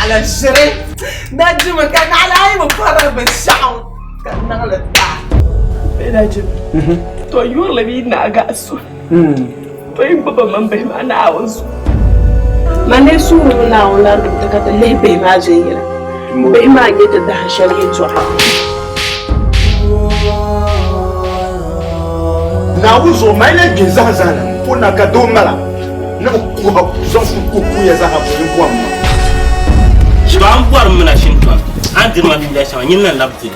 Naɣila ʒiri najimi ka naɣila a yi bi pɔri binshɛɣu ka niŋli taa. Najim, to yurili mi naagi a so. To yi gbubi mini bihi maa Naawuni zuɣu. Man lee suhirimi Naawuni larigim ti ka ti lihi bihi maa viɛnyɛla. Bihi maa n-nyɛ ti dahin shɛli yɛltɔɣa. Naawuni zuɣu mali la gbi n-zahim zahim la m-po na ka doo mala ni bi kuhi zaŋ suhu kuhi kuhiya zaaha bɔ n bɔri ma. To a ni bɔri m mina shintɔni, a ni diri ma fiila shɛŋa, nyini na n-labi di li.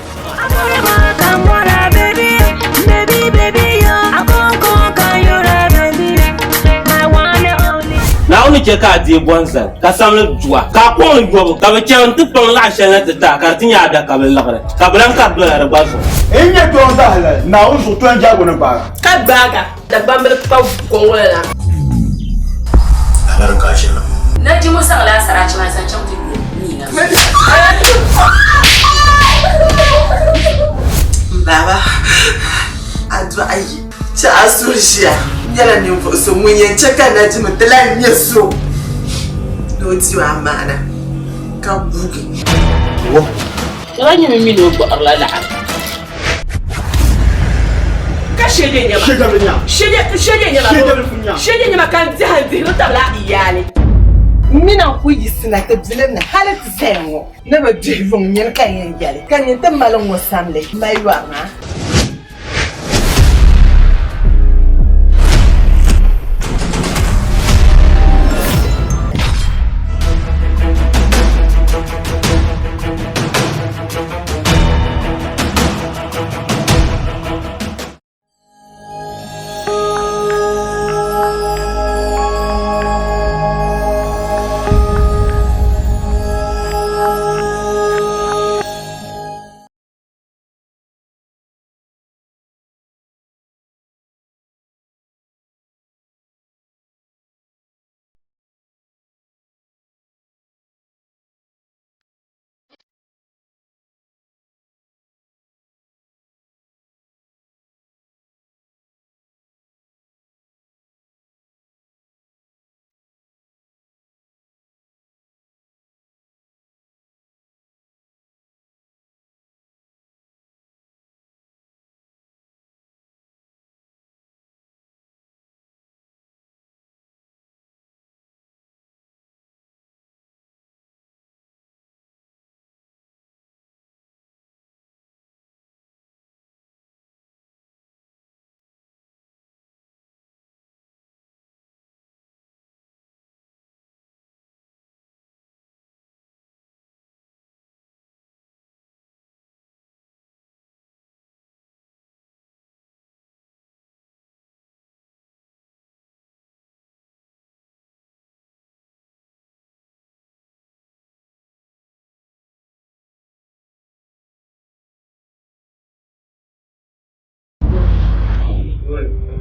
Naawuni chɛ ka a deei bɔnzali, ka samli du a, ka a kɔŋ li yɔbu, ka bɛ chaŋ nti kpaŋ laɣ shɛli na ti ti a, ka di ti nyɛ adaka bi liɣiri, ka bɛ lan kari dola di gba zuɣu. N nyɛ doo zahali, Naawuni zuɣu tɔn jaago ni gbaag a. Ka gbaag a Dagbambili kpa gɔŋ la. Labarin ka a ʒiri. Najimu zaŋla asarachi maa zaŋ chaŋ ti yo Nina. M baba, a dɔɣi yi chɛ a suhu ʒiya nyɛla ninvuɣ so ŋun yɛn chɛ ka Najimi ti lan nya so ni o ti o amaana ka guugi. Shɛba nyɛ mi mini o gbuɣirila laɣiri. Ka shɛli nyɛma. Shɛli nyɛma. Shɛli nyɛma ka n dihi n dihiri tabila iyaali. M mi na n-kul yiɣisina ti bilim ni hali ti zaya ŋɔ ni bi duhi yuŋ nyini ka n yɛn yɛli ka nyin ti mali ŋ-ŋɔ samli mali yɔri maa.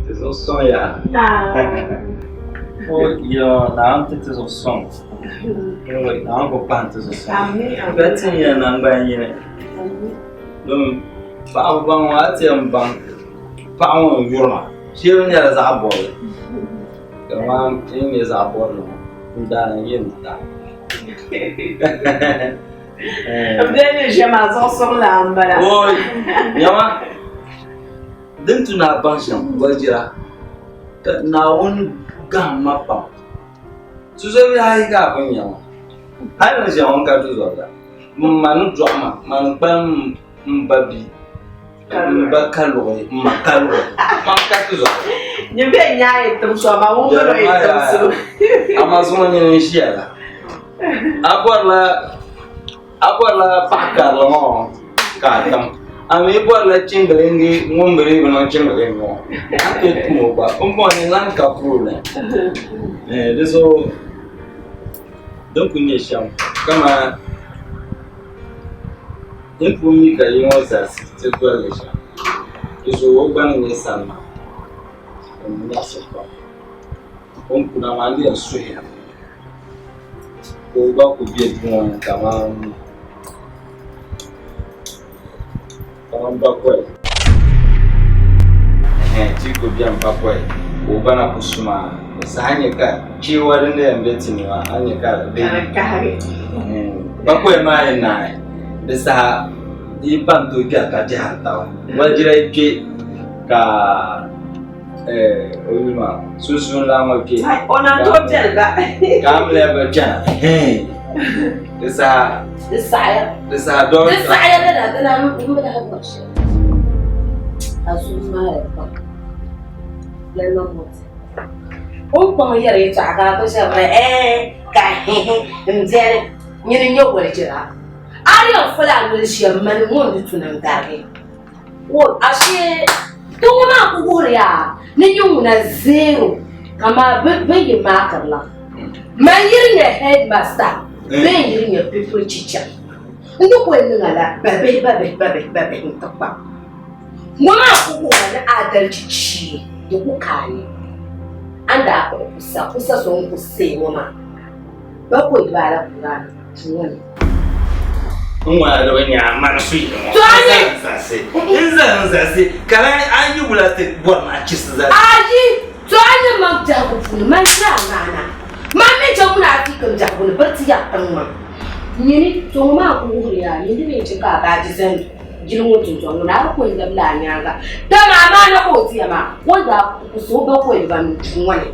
Ti zuɣu sɔŋ ya. O yo Naawuni ti ti zuɣu sɔŋ. Naawuni ku kpahim ti zuɣu sɔŋ. Ka ti nya naŋgban yini. Domin paɣaba baŋ ŋɔ a ti yɛn baŋ paɣa ŋɔ n yuri ma. Shee nyɛla zaɣ bɔbili. Kamani ti ni nyɛ zaɣ bɔbili ŋɔ n daa yɛn ta. Bɛ ni ʒe maa zuɣusuŋ laa m-bala. Oi, nyama, din tu ni a baŋ shɛm Wajira, ka Naawuni gahim ma pam. Tuzɔbihi ayi ka a pun nya ŋɔ. Hal ni ʒiya ŋɔ n ka tuzɔbila. M ma ni dɔɣi ma, mani kpalim m ba bia, m ba kaluɣi, m ma kaluɣi, man ka tuzɔbila. Nyɛ bɛ nya a yi tim so, amaa ŋun mini o yi tim so. Amaa zuŋɔ nyini n-ʒiya la. A bɔrila a bɔrila paɣa karili ŋɔ ka a tam a mi bɔrila chingilingi ŋun bi dii bi niŋ chingilingi ŋɔ a ni tooi tum o gba pumpɔŋɔ ni lan ka problem di zuɣu din kuli nyɛ shɛm kamani din pun mi ka yi ŋɔ zalisi ti doli li shɛm di zuɣu o gba ni nyɛ salima ka n nyaɣisi pam o ni kuna maa n di yɛn suhiya Ka o gba ku be duu ŋɔ ni kaman bakɔi. Ɛhɛn ti ku beni bakɔi ka o gba na ku su maa. Di saha nyɛ ka chewa din yɛn be ti ni maa a ni nya ka di. Ka di kahigi. Ɛhɛn. Bakɔi maa yi naai, di saha yi pa n-tooi kpɛri ka dɛhiri taba. Walijira yi kpe ka o yuli maa sunsuuni lan ŋɔ kpe. O na tooi bɛni gba. Ka a mi lahi gba kpɛna. Di saha. Di saɣaya. Di saha dɔɔ. Di saɣaya lala dina m bi lahi bɔri shɛli. A zuɣu maali pam. Lala ŋɔ ti. O ni kpaŋ yɛri yɛltɔɣa ka a ku ʒɛmi ɛɛ ka hihi m-beni nyini n-nyɛ walijira. A yɛn foli a noli shɛm mani ŋɔ ni tu ni n-garigi. O ashee ti ŋɔ maa ku wuhiriya ni yi ŋuna zero kaman bɛ yi maakiri la. Man yiri nyɛ headmaster bee n yiri nyɛ people teacher n di ku yɛn niŋ a la babihi babihi babihi babihi n-ti kpa. Ŋɔ maa ku wuhira ni adalchi chii di ku kaani. A ni daa kpuɣi kusa, kusa so ŋun ku seei ŋɔ maa, bakɔi dibaala Kurani duu ŋɔ ni. N ŋɔla di bi nya a mani su yili ŋɔ. To a nyɛ. N zaɣisi, n zali n zaɣisi ka di a yi wula ti bɔri ma a chirisi zali. Ayi, to a nyɛ man biɛhigu puuni, man zaa ŋaana. Man mi chɛ ŋuna a ti kim biɛhigu ni biri ti yaɣi tiŋ maa. Nyini, to ŋɔ maa ku wuhiriya ni di mi chɛ ka a baaji zani. Jili ŋɔ dundɔŋ ŋɔ ni a bi kuli labila a nyaaŋa, dama amaana ka o diya maa, o ni daa ku so o bakɔi dibanu duu ŋɔ ni.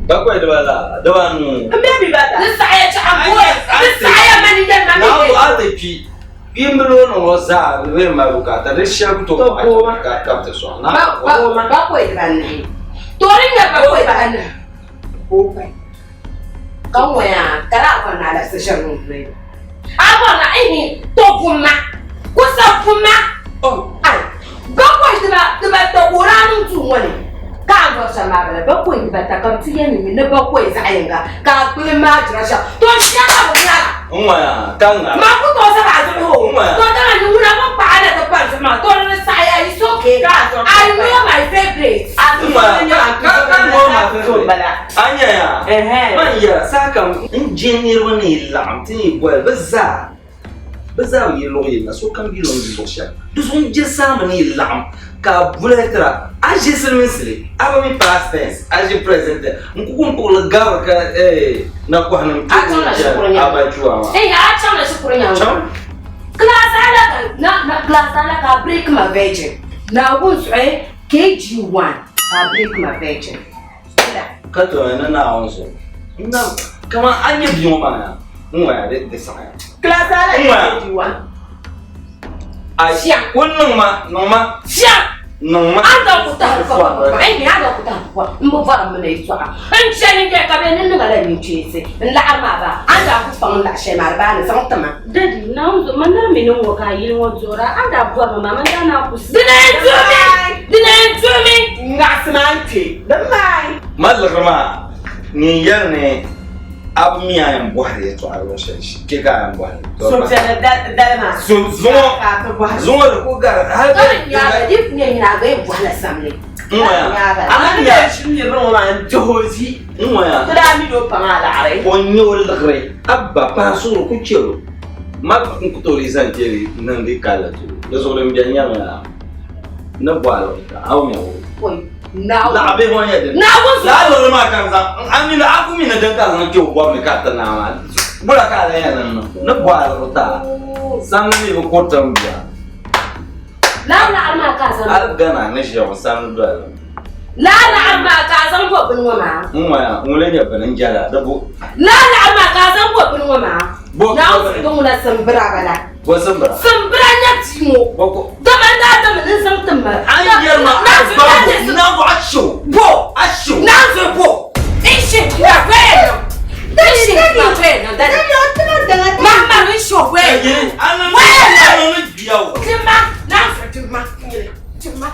Bakɔi dibala, dibanu. M be mi ba da. Di saɣiya chaɣ m bɔri, di saɣiya mani yɛli ma mi Naawuni a ti kpi, kpiimbili o ni ŋɔ zaa bɛ bee mali bukaata, di shɛli ku tooi kɔɣi ka bɛ ti sɔŋ. Bakɔi dibanahi. To di nyɛ bakɔi dibanahi. Ka ŋɔya ka daa bɔri ni a labisi ʒiri ŋun doli a bɔri ni ihi to bumma ku sa bumma ai bakɔi dibata ka o daa niŋ duu ŋɔ ni ka a bɔri shɛm maa bala bakɔi dibata ka bɛ ti yɛn mi ni bakɔi zaɣ yinga ka a kpuli maa jira shɛm to n-shia ka bɛ ŋara Ŋɔya ka ŋara ma ku tooi zaba a zuɣu o to dama ni ŋuna bin kpaɣa na ti pa zuɣu maa to di saɣaya it's okay I know my favourite. A nyaya man yɛra sahakam n je niriba ni yi laɣim ti ni boli bɛ zaa bɛ zaa bi yi luɣ yini na sokam yi luɣ luɣ shɛli di zuɣu n je saamba ni yi laɣim ka a boli tira a ʒi siliminsili a bi mi past tense a ʒi present tense n ku kum kpuɣili gabiri ka na kɔhinim a ba chuwa maa. A chaŋla shikuru nyaŋ class ala ka na class ala ka break ma virgin Naawuni zuɣu KG1 ka break ma virgin. Ka to ni Naawuni zuɣu n na kaman a nyɛ bia ŋɔ maa ya n ŋɔya di di saɣaya. Class ala KG1. A o niŋ ma niŋ ma. Shia. Niŋ ma. A da ku tahi fa n a da ku tahi fa n bi bɔri mi ni yɛltɔɣa n chani n ka bɛ ni niŋ la nincheesi n laɣiri maa ba a daa ku kpaŋ n laɣi shɛli maa di baa ni zaŋ ti ma. Daddy, Naawuni zuɣu man daa mi ni ŋɔ ka a yili ŋɔ duɣira a daa bɔri mi maa man daa naan ku Dina n duɣimi! Dina n duɣimi! Ŋaɣisi maa n kpe di maai. Ma liɣiri maa nyin yɛli ni a bi mi a yɛn bɔhiri yɛltɔɣa luɣ shɛli kpe ka a yɛn bɔhiri. So piɛli dali maa So zuŋɔ ka a ti bɔhiri. zuŋɔ di ku gari hali Ka di nyaaba di ku nyɛ nyini a gba yɛn bɔhila samli. N ŋɔya A ni yɛn ʒini niriba ŋɔ maa n dihi o ʒi. N ŋɔya Ti daa mi ni o paŋ a laɣiri. O nyɛ o liɣiri a ba paɣa suhuri ku chɛl o. Ma n ku tooi zaŋ kpɛri niŋdi kalla tuuli. Di zuɣu din beni nyɛmi a ni bɔhi a liɣiri ka a mi o. Laɣa bihi ŋɔ nyɛ dini. Lala liɣiri maa ka n zaŋ a mi a ku mi ni din ka a zaŋ kpɛ o bɔbu ni ka a ti naai maa. Bula ka a lan yɛn niŋ ni bɔhi a liɣiri ti a. Samli mi bi kuriti m bia. Lala laɣiri maa ka a zaŋ. Hali Ghana ni ʒiya ŋɔ samli doli li. Lala laɣiri maa ka a zaŋ bo bini ŋɔ maa. N ŋɔya ŋun lee nyɛ bini n jɛla di bo. Lala laɣiri maa ka a zaŋ bo bini ŋɔ maa. Bo Naawuni suhu ŋuna simbira bala. Bo simbira. Simbira nyɛ bia ŋɔ. Bo ko. Dama n daa dami ni n zaŋ ti ma. A yi yɛri ma a babu naawuni a shiw. Bo. A shiw. Naawuni bo. N shi na bɛɛ niŋ. N shi na bɛɛ niŋ dadi. Ma ma n shi o bɛɛ niŋ. A niŋ a niŋ ni bia o. Jimma Naawuni jimma jimma.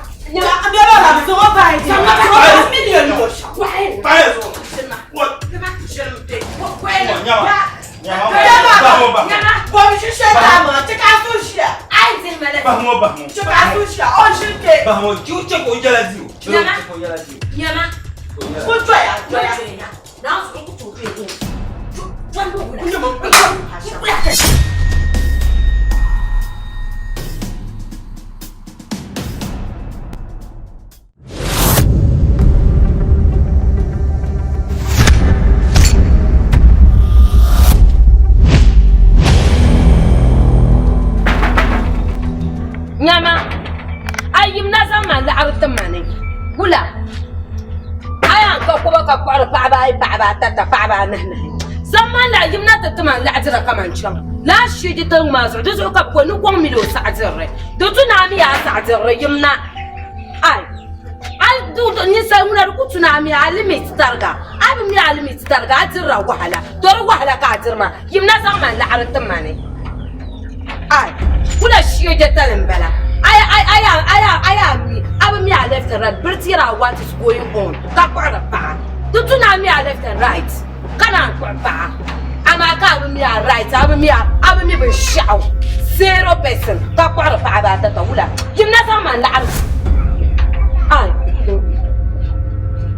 Ai paɣaba ata ta paɣaba anahi nahi. Zaŋ ma laɣi yim na ti ti ma n laɣi dira kaman chaŋ. Laa shee tali ŋɔ maa zuɣu di zuɣu ka bɛ ko ni kɔŋ mini o saɣi dirili. Di tu ni a mi a saɣi dirili yim na. Ai a ninsal ŋuna di ku tu ni a mi a limit tariga. A bi mi a limit tariga a dirila wahala. To di wahala ka a diri maa. Yim na zaŋ ma laɣiri ti ma ni. Ai wula shee tali m-bala. Ai ai ai ai ai a mi a bi mi a left and right biriti yɛra what is going on ka kpuɣiri paɣa. Di tu ni a mi a left and right ka naan kpuɣi paɣa amaa ka a bi mi a right a bi mi a a bi mi binshɛɣu zero person ka kpuɣiri paɣaba ata ka wula yim na zaŋ ma laɣiri ai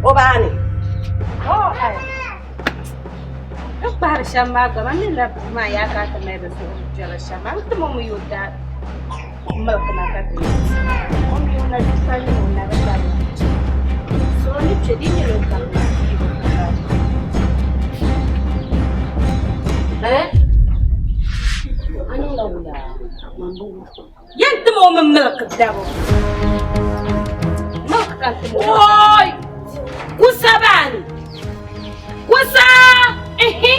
o baani. Oh, ai. N kpahiri shɛm maa gba man ni la bia maa yaa ka a ti mali di zuɣu jɛri shɛm a ni ti mo mi yo da milk na ka ti o mi o na di sani o na bi dari so o ni kpe di nyɛla o kam na Eh? A niŋla wula? Yɛn tim o mi milk dabo milk ka n tim o Oi! Kusa baani! Kusa! Ihi!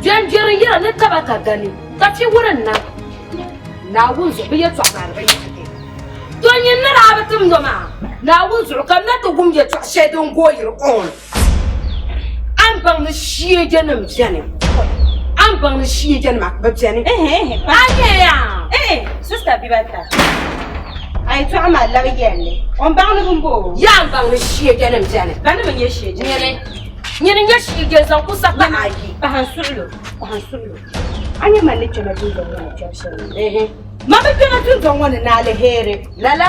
Jɛnjɛri yɛra ni taba ka gani ka fi wurin na. Naawuni zuɣu bɛ yɛtɔɣa maa di bi yɛligi. To nyin ni daa bi timd o maa, Naawuni zuɣu ka n na ti wum yɛtɔɣ shɛli din gooyiri on. A ni baŋ ni shiejenim beni. A ni baŋ ni shiejenima bi beni. A nya ya? Sista Bibata, a yɛtɔɣa maa labi yɛlli. O ni baŋ ni bɛ ni bo o. Yaa n baŋ ni shiejenim beni. Banima n-nyɛ shiejenim? Nyini. Nyini n-nyɛ shieje zaŋ ku sa pahi ayi. Pahi n suɣilo, pahi n suɣilo. A nya man ni kpɛma dundɔŋ ŋɔ ni kpɛbu shɛli? Ma bi kpɛma dundɔŋ ŋɔ ni ni aliheri. Lala.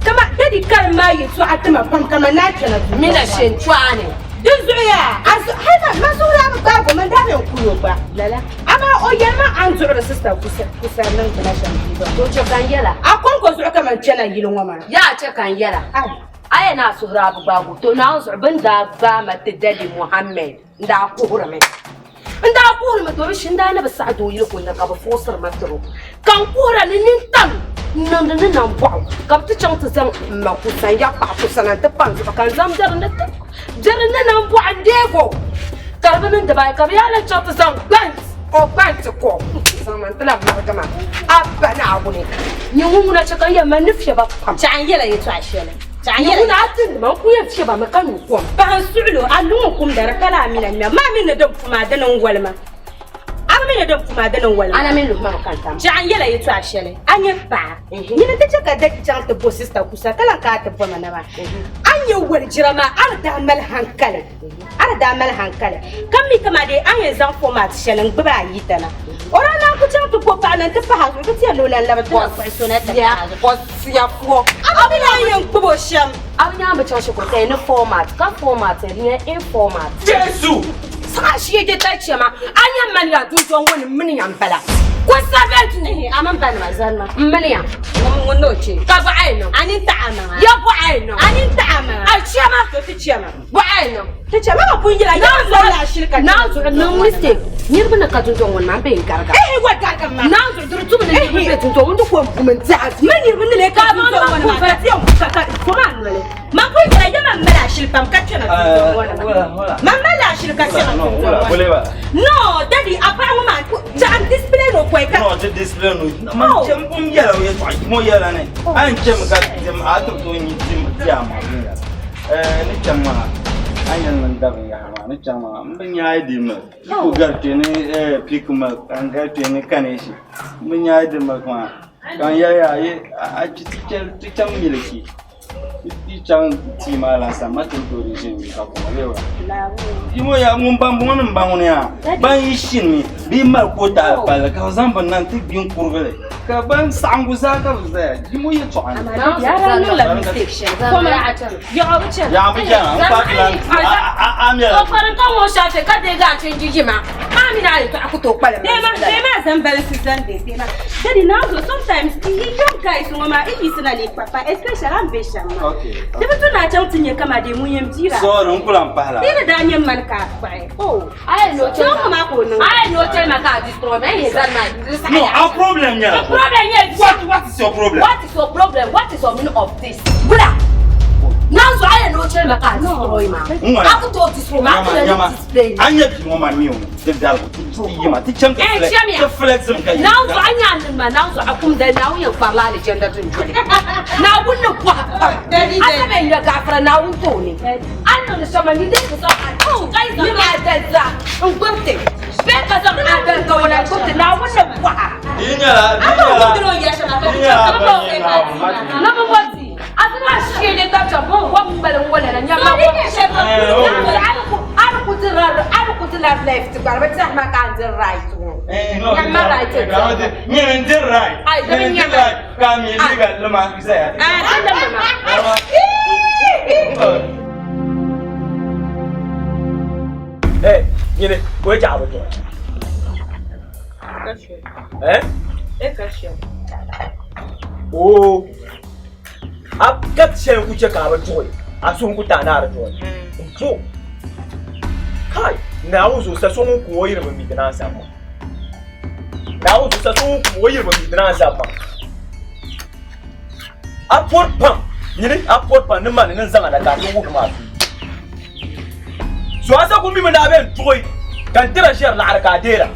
Kama dadi karim maa yɛtɔɣa ti ma pam kaman naa kpɛma dundɔŋ Mina shintɔɣa ni. Di zuɣu yaa, a zuɣu, hali ma, ma zuɣu daa bi gbaagi o, man daa bɛn kuli o gba. Lala. Amaa o yɛli ma a ni duɣiri sista kusari niŋgbuna shɛm dundɔŋ. To chɛ ka n yɛla. A kɔŋko zuɣu ka man kpɛna yili ŋɔ maa. Yaa chɛ ka n yɛla. Ai. A yɛn ni a suhuri a bi gbaagi o, to Naawuni zuɣu bɛ ni daa gbaai ma ti dadi Muhammad n daa kuhirimi. N daa kuhirimi domishi n daa ni bi saɣi doo yili kundi ka bɛ foosiri ma tiri o. Ka n kuhira ni nintam n-niŋdi ni nambɔɣu ka bɛ ti chaŋ ti zaŋ m ma kusa n yaɣi paɣa kusa na nti pa n zuɣu ka n zaŋ biɛri ni ti biɛri ni nambɔɣu n-deeg o. Ka di bi niŋ dibaayi ka bɛ yaa lan chaŋ ti zaŋ gbant o gbant ko zaŋ ma nti lahi marigi ma. A ba Naawuni, nyin ŋun ŋuna chɛ ka n yɛli ma n ni fiɛ ba pam. Chɛ a ni yɛla yɛtɔɣa shɛli. Nyɛ ŋuna a tindi ma, n ku yɛn fiɛ ba mi ka nyu kom. Paɣa n suɣilo, a luŋ n kumda di pala a mini a ŋmɛbu maa mini ni din pum a dini n wali ma. A bi mi ni din pum a dini n wali ma. A na mini luhi ma bi kan tam. Chɛ a ni yɛla yɛtɔɣa shɛli, a nyɛ paɣa. Nyini n ti chɛ ka dadi chaŋ ti bo sista kusa ka lan ka a ti bo ma na maa. A ni nyɛ walijira maa, a di daa mali hankali. A di daa mali hankali ka mi kaman dee a ni yɛn zaŋ format shɛli n-gbubi a yita na. O daa naan ku chaŋ ti bo paɣa na nti pahi a zuɣu ti ti yɛn ni o lan labi ti na kpuɣi so na ti pahi a zuɣu. A bi mi a ni yɛn gbubi o shɛm. A bi nyaŋ bi chaŋ shikuru ka yɛn ni format ka format di nyɛla informat. Jesu! Saha shee je tali chɛ ma, a nya mani ya duntɔŋ ŋɔ ni mini ya m-bala. Ku sabe du. Ehe, a mini banima zani ma. M mini ya. Ŋun ni o chɛ. Ka bɔɣa yi niŋ. A nini taɣi a maŋa. Ya bɔɣa yi niŋ. A nini taɣi a maŋa. A chɛ ma. To ti chɛ ma. Bɔɣa yi niŋ. Ti chɛ ma ka pun yɛla, ya mi zali la ashili ka Naa zuɣu niŋ mistake. Niriba ni ka duntɔŋ ŋɔ ni maa m-be n-gariga. Ehe, wa gariga ma. Naa zuɣu di di tumi ni niriba be duntɔŋ ŋɔ ni ko m-bu mi n-diɛhi. Mi niriba ni lee ka duntɔŋ ŋɔ ni maa ka ti yɛn ka ka kom a noli. Man pun yɛla ya man mali ashili pam ka kpɛma duntɔŋ ŋɔ ni maa. Man mali ashili ka kpɛma duntɔŋ ŋɔ ni. No, daddy, a paɣa ŋɔ maa chaɣ n discipline o pɔi ka. No, ti discipline o. Man chɛ n yɛla o yɛltɔɣa ŋɔ yɛla ni a ni chɛ mi ka dim a ti tooi nyi dim ti a maa bin yɛla. Ni chaŋ maa a yɛli ni n da binyɛra maa ni chaŋ maa m bi nya ID milk ku gari kpɛ ni pik milk ka n gari kpɛ ni kaneshi m bi nya ID milk maa ka n yɛli yaa a ti chaŋ miliki. Yi chaŋ tia maa lan sani ma ti ni tooi di ʒini ka koma bee wala? Yimo ya ŋun baŋ ŋɔ ni m-baŋ ŋuni yaa ban yi shinimi bɛ yi mali kootaali palli ka bɛ zaŋ bɛ na nti gbi n-kurigi li ka ban saɣiŋgu zaa ka bɛ zaya yimo yɛltɔɣa ni. Yaɣa bi chana n kpa ti lan a mɛla. O kparim ka ŋɔ shɛli ka deegi a chenji yima maa mini a yɛltɔɣa ku tooi kpalim. Tema zambalisi zandi tema. Daddy now sometimes young guys ŋɔ maa i yiɣisina ni Papa especially a ni be shɛm maa. Okay. Di bi tu ni a chaŋ ti nya kaman dee ŋun yɛn biira. Sorry, n ku lan pahi la. Di ni daa nyɛ mani ka a kpuɣi. Oh. A yɛn ni o chɛ ma. maa ka o niŋ. A yɛn ni o chɛ ma ka a destroy ma. Yi zani ma. No, our problem nyɛla. The problem nyɛ. What is your problem? What is your problem? What is your meaning of this? Bula. Naan zuɣu a yɛn ni o chɛli ma ka a destroy ma. A ku tooi destroy ma, a ku na ni display. An nyɛ bia ŋɔ maa mi o di darigu ti yima ti chaŋ ti flex ka yi. Naan zuɣu a nya a nim maa naan zuɣu a kum dali Naawuni yɛn kparila alijanda dundoli. Naawuni ni bɔhi pam. A sa bɛn nya gaafara Naawuni tooni. A ni niŋdi shɛm maa ni dee ka zaŋ a ni maa dali zaa n gbubi ti. Bee ka zaŋ a dali kawana n gbubi ti Naawuni ni bɔhi a. Di nyɛla di nyɛla di nyɛla ban nyɛ Naawuni. Na bi bɔti. A ti maa shee ni ka chɛ bɔŋ bɔŋ ŋmali ŋɔla na nyama bɔŋ. A di ku ti a di ku ti la left gba di bi tɛhi ma ka n diri right ŋɔ. Nyama right n diri. Nyini n diri right. Ai di bi nyama. Ka mi liiga lima zaya. Ah, di lima ma. Eh, nyini, o ye jaɣa bi tuɣi. Eh? Oo. A ka shɛli ku chɛ ka a bi tuɣi, a suhu ku taai ni a di tuɣi. N po. Kai, Naawuni zuɣu sa so ŋun ku o yiri bi mi ti naan zab ma. Naawuni zuɣu sa so ŋun ku o yiri bi mi ti naan zab ma. A pɔri pam, nyini a pɔri pam ni mani ni n zaŋ a na ka a ti wuhi ma a suhu. So a sa ku mi mi ni a bɛn tuɣi ka n tira ʒiɛri laɣiri ka a deera.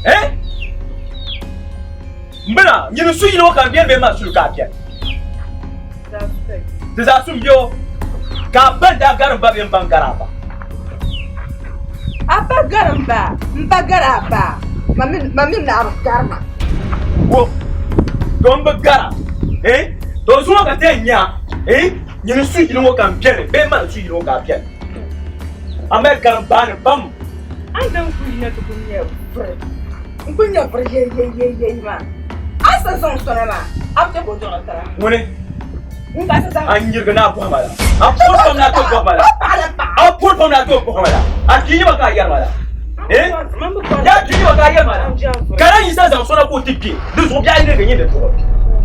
Eh? Mbina, nyini su yini ŋɔ ka n beni bee maa suli ka a beni? Ti zaa su m-be o ka a ba n-daa gari m ba bee m ba n-gari a ba? A ba gari m ba, m ba gari a ba, ma mi ni a bi gari ma. Wo, to m bi gara, eh? To zuŋɔ ka ti yɛn nya, eh? Nyini su yini ŋɔ ka m beni bee m ma ni su yini ŋɔ ka a beni? A mali karimbaani pam. A ni daŋ kuli yina ti kuli nyɛ vuri. N kuli nyɛ vuri yeyeyeyey maa. A sa zaŋ sona maa, a bi chɛ ka o dɔɣi tira. Ŋuni? N ka sa zaŋ. A nyirigi ni a bɔhi ma la. A pɔri pam ni a tooi bɔhi ma la. A pɔri pam ni a tooi bɔhi ma la. A kii nyɛ ma ka a yɛri ma la. Eh? Yaa kii nyɛ ma ka a yɛri ma la. Ka na yi sa zaŋ sona ka o ti kpe, di zuɣu biɛɣu yi ka nyɛ di zuɣu.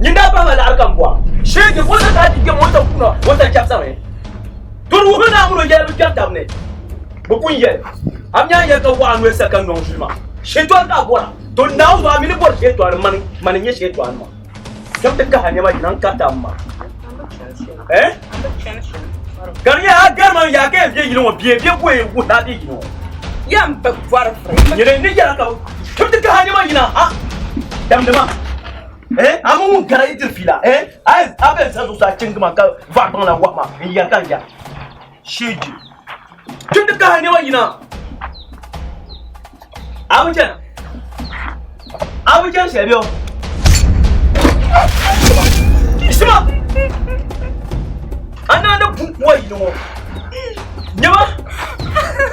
Nyin daa bahi ma laɣiri ka m bɔha. Sheegi o sa ka a ti kpɛm o sa kuna o sa chɛbisami. Tɔri wuhi ni a mini o yɛli bi kpɛri tab ni. Bɛ pun yɛli, A mi a yɛli ka wɔɣ a noli sa ka nɔŋ zuli maa. Shintɔri ka a bɔra. To Naawuni zuɣu a mi ni bɔri shintɔri mani, mani n-nyɛ shintɔri maa. Cham ti kahi a nɛma jina n-kariti a ma. Eh? Ka di nyɛla a gari ma n-yaa ka yɛn be yili ŋɔ bee bɛ bo yɛn wuhi ni a be yili ŋɔ. Yɛn bi bɔri vuri. Nyini ni yɛla ka bɛ cham ti kahi a nɛma jina ha damdi ma. Eh? A mi ŋun gari a yi diri fiila. Eh? A a bɛn sa zuɣusaa chiŋgi ma ka vaɣi gbaŋ la wahi ma n-yɛri ka n ya. Sheeji. Cham ti kahi a nɛma yina. A bi chana. A bi chani shɛli bɛ o. Sima! A naa ni bu wa yini ŋɔ. Nyɛma,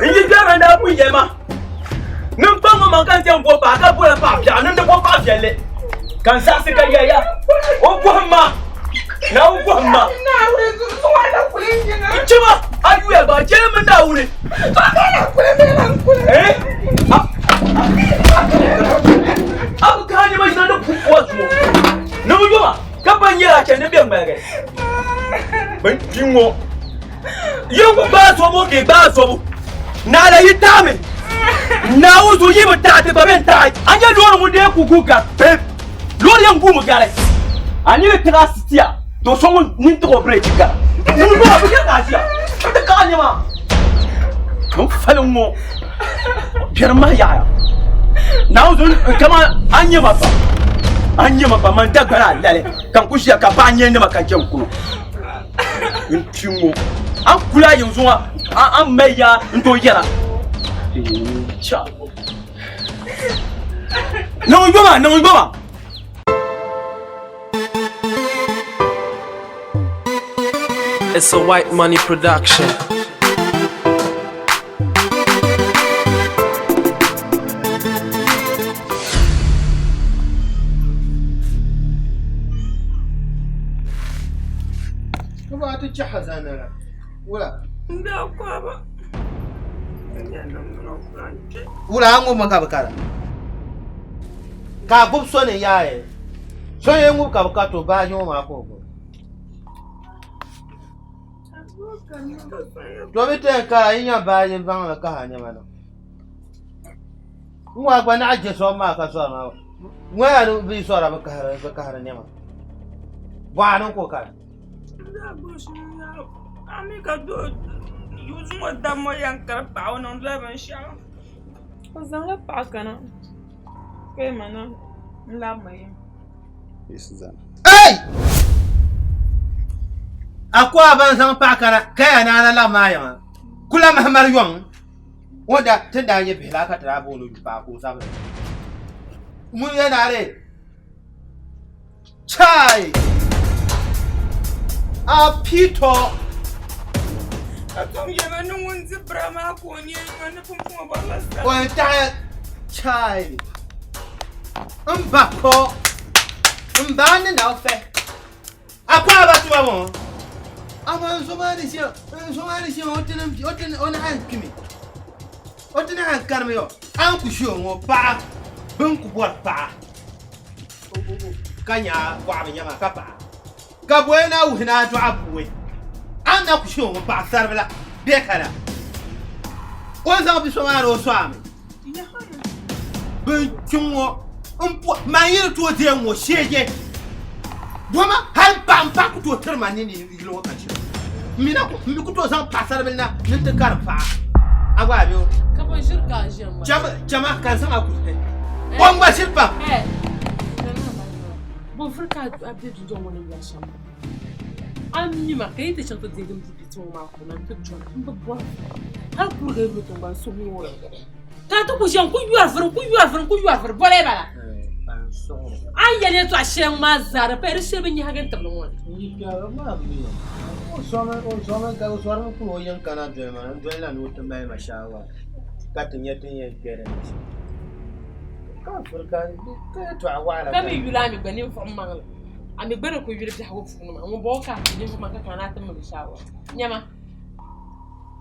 n yi biɛri na daa bu yɛli ma. Ni n kpaŋ maŋ ka n chani bo paɣa ka bola paɣa biɛɣu ni n di bo paɣa viɛlli. Ka n zaɣisi ka yɛli ya, o bɔhim ma. Naawuni bɔhim ma. N chɛ ma, a yuya gba, chɛli mi Naawuni. Eh? A bi kahi nɛma yina ni pu wa zuɣu. Ni bi yoma, ka ban nyɛla a chɛni ni bɛ ŋmaligi. Bin kpi ŋɔ. Yi ku gbaai zobu ka yi gbaai zobu. Naala yi taɣimi. Naawuni zuɣu yi bi taɣi ti gba bɛn taɣi. A nyɛ loori ŋun dee ku gu gari pep. Loori yɛn guumi gari. A nini tiɣi a sitiya to so ŋun nini tiɣi o bireeki gara. Ŋun bɔŋɔ bi yɛli ka a ʒiya. Ka ti kaɣi nɛma. N fali ŋɔ biɛri mahi yaɣaya. Naawuni zuɣu kaman a nyɛ ma pam. A nyɛ ma pam man Dagbani a lali ka n ku ʒiya ka paɣa nyɛ nɛma ka chɛ n kuno. N kpi ŋɔ a ni kuli a yiŋ zuŋɔ a ni mali yaa n tooi yɛra. Cha. Niŋ yoma, niŋ yoma. It's a white money production. Wula a ŋubimi ka bi kara ka a gbubi so ni yaai so yɛn ŋubi ka bi kariti o baaji ŋɔ maa ka o gbubi to bi ti yɛn kara yi nya baaji baŋli kahi a nɛma na n waa gba naɣ je som maa ka sɔri maa ŋɔ yaa ni bi sɔra bi kahiri nɛma bɔɣa ni ka o kara. A mi ka doo zaŋ o daba ŋɔ yɛn kari paɣa o niŋdila binshɛɣu. O zaŋla paɣa kana ka yɛn ma na n-labi ma yiŋa. Ei! A ku a ban zaŋ paɣa kana ka ya ni a na labi maa yiŋa. Kula Mahamadu yɔŋ o da ti daa nyɛ bihi la ka ti daa booni o yupaɣa ka o zabiri. Ŋun yɛn daa dee chai a pitɔ. Ka tom yɛma ni ŋun di bira maa ka o nyɛ yɔ ni pumpɔŋɔ bɔrila sara. O yɛn taɣi chai m ba kɔ m ba ni na fɛ a kɔ a ba tuma ŋɔ amaa n zo maa ni ʒiya n zo maa ni ʒiya o ti ni o ti ni o ni han kpimi o ti ni han karimi yɔ a ni ku ʒi o ŋɔ paɣa bin ku bɔri paɣa ka nya bɔɣa bi nyama ka paɣa ka bɔyi na wuhi ni a dɔɣi buwi a ni na ku ʒi o ŋɔ paɣa saribila bɛ ka la o ni zaŋ bi so maa ni o sɔɣimi bin kpiŋ ŋɔ n po man yi di tooi deei ŋɔ sheege doma hali n paɣa n paɣa ku tooi tiri ma ni ni yili ŋɔ ka chɛ n mi na ku n mi ku tooi zaŋ paɣasaribili na ni ti karim paɣa a gba a bɛ o Ka bɔ ʒiri ka a ʒiya ŋɔ? chama chama ka n zaŋ a kuli o n gba ʒiri pam Bɔ vuri ka a be dundɔŋ ŋɔ ni yɛri shɛm a mi ma ka yi ti chaŋ ti deegi m bibiti ŋɔ maa puuni n ti dɔni m bi bɔri hali kuriga yi lu tiŋgbani suhu ŋɔ ka ti ku ʒiya n ku yɔri vuri n ku yɔri vuri n ku yɔri vuri bɔla bala a ni yɛli yɛltɔɣa shɛli maa zaa di paya di shɛli bi nyahigi n tibili ŋɔ ni. O zɔmi ka o zɔrimi kuli o yɛn kana doli ma n doli la ni o ti mali ma shaawara ka ti nya tin yɛn kpɛ dinni shɛm ka vuri ka yɛltɔɣa waɣala ka mi yuli a mi gba ninvuɣu maŋli a mi gba ni ku yuli biɛhigu puuni maa ŋun bɔŋɔ ka a ninvuɣu maŋ ka kana ti mali shaawara nyama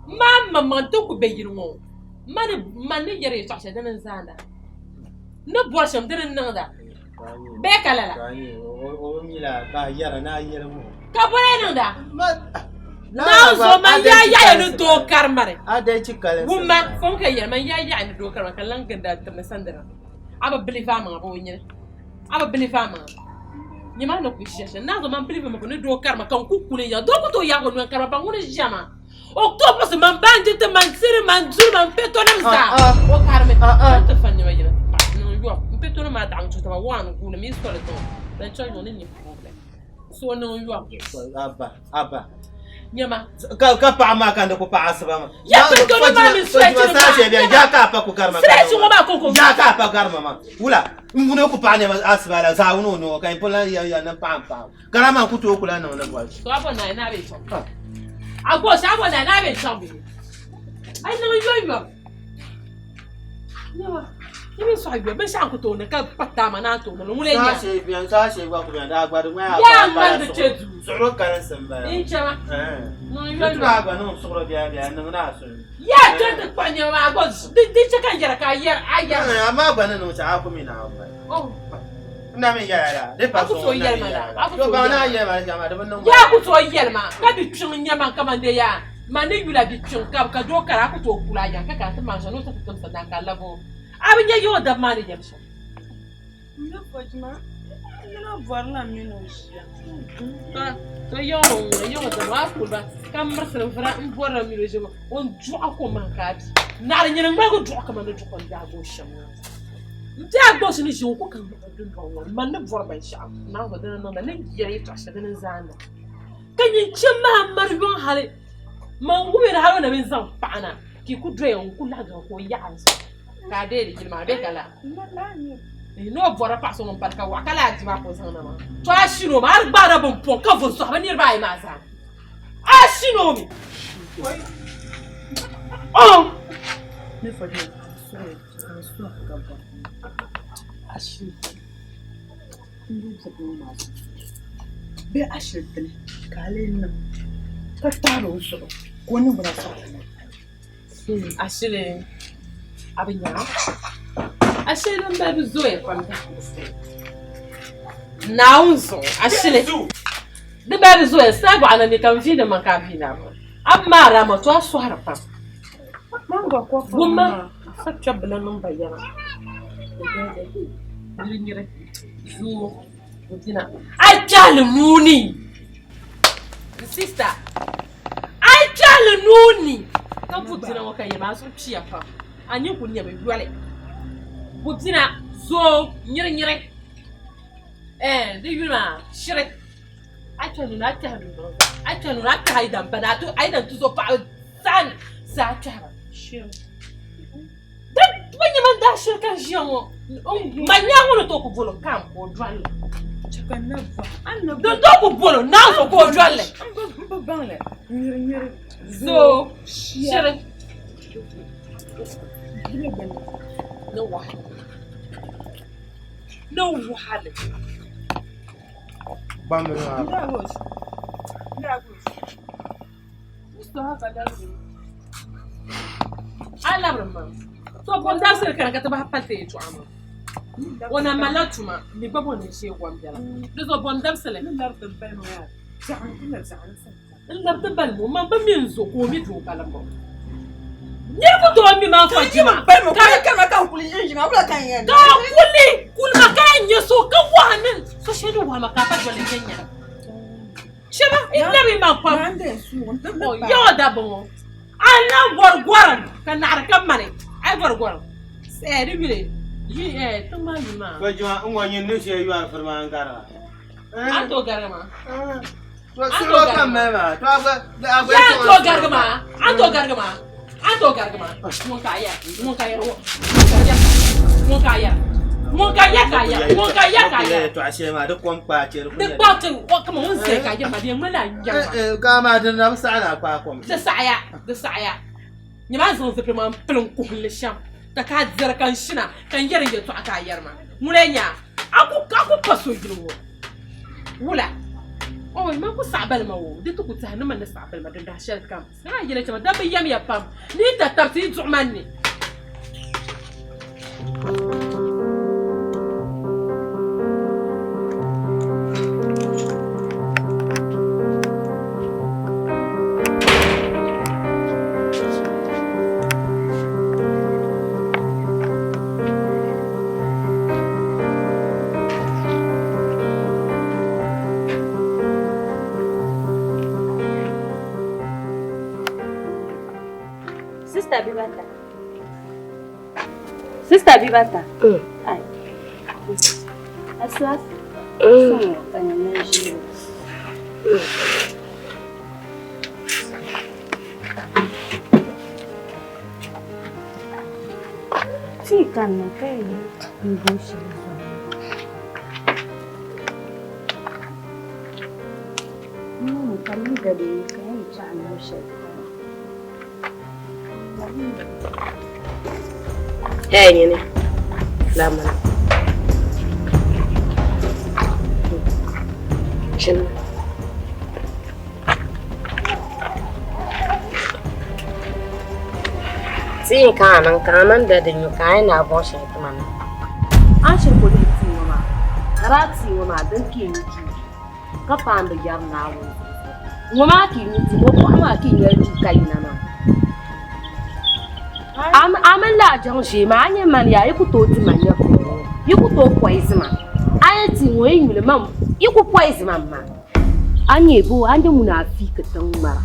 maa maŋmaŋ ti ku be yili ŋɔ man ni yɛri yɛltɔɣa shɛli dini n-zaanda n ni bɔri shɛm dini n-niŋda bee ka lala ka bɔla niŋda naanzuo man yaa yaɣaya ni doo karimani wumma fom ka yɛli man yaa yaɣaya ni doo karima ka lan ginda timdi sandira a bi bilivi a maŋa bee o nyini a bi bilivi a maŋa nyɛ maa ni ku ʒiya shɛm naanzuo man bilivi mi ni doo karima ka n ku kuli ya doo ku tooi yaagi o noli karima pa ŋuni ʒiya maa o ku tooi buɣisi man baanjiti man tiri man duri man pɛtonim zaa o karimi ka ti fa nɛma yɛli niŋ yɔm n pɛtonim maa daɣim tuuta ma waan guuni mi soli tiŋ dan chaŋ yɔŋ ni nyɛ problem so niŋ yɔm abba abba nyɛma ka ka paɣa maa ka ni ku paɣa asiba maa ya pɛtonim maa mi sirɛchi maa ya ka pa ku karima sirɛchi ŋɔ maa koko ya ka pa karima maa wula n ŋuni ku paɣa nɛma asiba la zaa ŋuni o noo ka n pun lan ya ya ni paɣa n paɣa Karama ku tooi kula niŋ ni bɔli. To a bɔ naai naa bɛ chaŋ. A gosi a bɔ naai naa bɛ chaŋ bɛ. A yi niŋ yom yom. Yawa, yi mi sɔɣi yom binshɛɣu n ku tooi niŋ ka pa taama naan tooi niŋ ŋuni n-nyɛ. Saashee biɛni saashee gba ku biɛni daa gba di ŋmaya Yaa ŋmani di chɛ duu. Suɣuro kalinsi n bala. N chɛma. Niŋ yom yom. Di tura gba niŋ suɣuro biɛla biɛla niŋ ni a suli. Yaa chɛ ti kpuɣi nɛma maa gba di chɛ ka n yɛra ka a yɛra a yɛra. Amaa gba ni niŋ shɛm a ku mi Naawuni bala. Oh. N na mi yɛla la, di pa A ku so tooi n na mi yɛli ma la, yɛla la. a ku To tooi baŋ ni a yɛli yɛli ma shɛm maa, di bi niŋ ma. Yaa ku tooi yɛli ma ka bi kpiŋ n-nyɛ man kaman de yaa man ni yula bi kpiŋ ka ka doo kara a ku tooi kuli a yaŋ ka kana ti maŋ shɛm ni o ti ti timsi dan ka a lab o. A bi nya yiŋɔ daba maa ni yɛm shɛm. N fojima, yino bɔrila mini o ʒiya. To yiŋɔ ŋuna yiŋɔ daba maa kuli ba ka mirisiri vura m bɔrila mini o ʒiya o ni duɣi ko maŋ ka a bi naɣiri nyini ŋmaligi duɣi kaman ni duɣi n daa gbubi shɛm maa. N biɛhi gbuɣisi ni ʒiŋ ku ka ŋmahi dundɔŋ ŋɔ ni man ni bɔri binshɛɣu Naawuni dini niŋda ni yɛli yɛtɔɣ shɛli dini n-zaanda ka nyin chɛ ma a mari yɔŋ hali man wumi di hali o na mi zaŋ paɣa na ka yi ku doya n-ku laɣigi ka o yaɣi a zuɣu ka a deei di yili maa bee ka laa ni o bɔrila paɣa so ŋun pali ka waɣa ka laa di maa ka o zaŋ na maa to a shini o mi a di gbaarila bin pɔŋ ka vo sɔɣi bɛ niriba ayi maa zaa a shini o mi oh! Bee ashili dini ka a lee niŋ ka taɣiri o zuɣu ka o niŋgbuna saɣim maa? Ashili a bi nya ashili din balibu zooya pam Naawuni zuɣu ashili di balibu zooya saa gɔɣa ni ni ka n viindi maŋ ka a viindi a maŋa a bi maari a maŋ to a sɔhiri pam Wumma sa kpɛbila niŋ bayana nyirinyiri zoo dina a kpɛhili nuuni. N sista, a yi kpɛhili nuu ni ka bu bina ŋɔ ka yɛm a zuɣu kpiya pam, a nini ku nyami yoli. Bu bina zoo nyirinyiri, ɛɛn di yuli maa shiri. A kpɛhi nuu ni a kpɛhi nuu niŋ zaa, a kpɛhi nuu ni a kpɛhi a yidan ba ni a yidan tuzɔpaɣaba zaa zaa kpɛhi ba shiri. Di bi nyɛ man daa shiri ka n ʒiya ŋɔ ma nyaa ŋɔ ni tooi ku bolo kam ka o dɔli din tooi ku bolo naa zuɣu ka o dɔli zoo shiri ni wahala ni wahala Gbambili maa. A labiri ma to bom dabisili kana ka ti bahi pali ti yɛltɔɣa maa o na malila tuma mi gba bo ni shee gom biɛla di zuɣu bom dabisili n labi ti balimi o man bi mi n zo ka o mi doo balim o niri ku tooi mi maa fa jima ka kuli kulima ka yɛn nyɛ so ka wahi ni so shɛli ni wahi ma ka a pa doli n nyɛla Shɛba n labi ma pam yawa dabba ŋɔ a lan bɔri gɔrim ka naɣiri ka mani a yi bɔri gɔrim di yuli yi tiŋ maa yuli maa. Kojima n ŋɔ nyin ni shee yɔri firi maa n gari ba. A to garigi maa. Sirɔ ka mali maa to a gba a gba. Yaa to garigi maa a to garigi maa a to garigi maa ŋun ka a yɛra ŋun ka yɛra ŋun ka a yɛra ŋun ka yɛ ka yɛra ŋun ka yɛ ka yɛra. Yɛltɔɣa shɛli maa di kom kpaa chɛri Di kpaɣu ti o kama ŋun zaya ka yɛri ma di yɛn ŋmanila a nyɛri ma. Gaa maa di na bi saɣi ni a kpaai kom. Di saɣiya di saɣiya nyɛ maa zaŋ zipili maa m-pili n kuhili shɛm ka ka a diri ka n shina ka n yɛri n yɛltɔɣa ka a yɛri ma ŋuna nya a ku a ku pa so yili ŋɔ wula oi man ku saɣi bali ma o di ti ku tiɛhi ni man ni saɣi bali ma din dahi shɛli kam a yɛli chɛ ma dabba yɛmiya pam ni yi tatarisi yi duɣi man ni. Sister Bibata. Sister Bibata. Ai. Aswa. Tii kanna ka yi n bo shɛli zuɣu. Ka liiga din ka yɛn chaɣi niŋ shɛli Eh, nyini. Lamana. Chini. Tii ka a niŋ ka a mini dadi nyu ka a yi naai bɔŋ shɛli ti ma na. A ni shiri kuli tii ŋɔ maa, ka daa tii ŋɔ maa din ka yi nyu duu ka paandi yɛri Naawuni zuɣu. Ŋɔ maa ka yi nyu duu, o bɔɣu maa ka yi nyɛli duu ka yina maa. A mini lala jaŋ ʒee maa, a nyɛ mani yaa, yi ku tooi di ma nyɛvuli ŋɔ, yi ku tooi poison ma. A yɛn ti ŋɔ yi nyuli ma, yi ku poison ma m-ma. A nyɛ bo, a ni ŋuna a fiiki tiŋ ŋmara.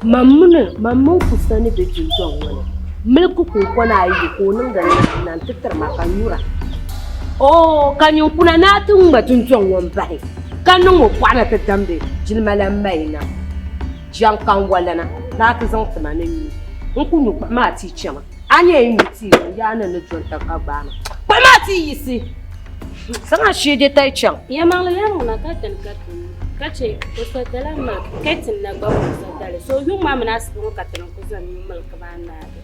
Man mini man mini kusa ni be dundɔŋ ŋɔ ni, miliki kuŋkɔna ayi yi ka o niŋdi na nti tiri ma ka n nyura. Oo, ka nyin kuna ni a ti ŋma dundɔŋ ŋɔ m-bahi, ka niŋ o pɔɣu na ti damdi jilima lan mali na. Jaŋkanwalana ni a ti zaŋ ti ma ni n nyu. N ku nyu kpuɣi maa tii chama. A nyɛ yi nyu tii ŋɔ yaa ni ni doli tab ka gbaai ma. Kpuɣi maa tii yiɣisi. Zaŋ a shee je tayi chaŋ. Yɛlimaŋli yɛli ŋuna ka dini ka ti nyu ka che o so dala milk ka ti na gba o so dali so yuŋ maa mini asiba ŋɔ ka ti ni ku zaŋ nyu milk maa naagi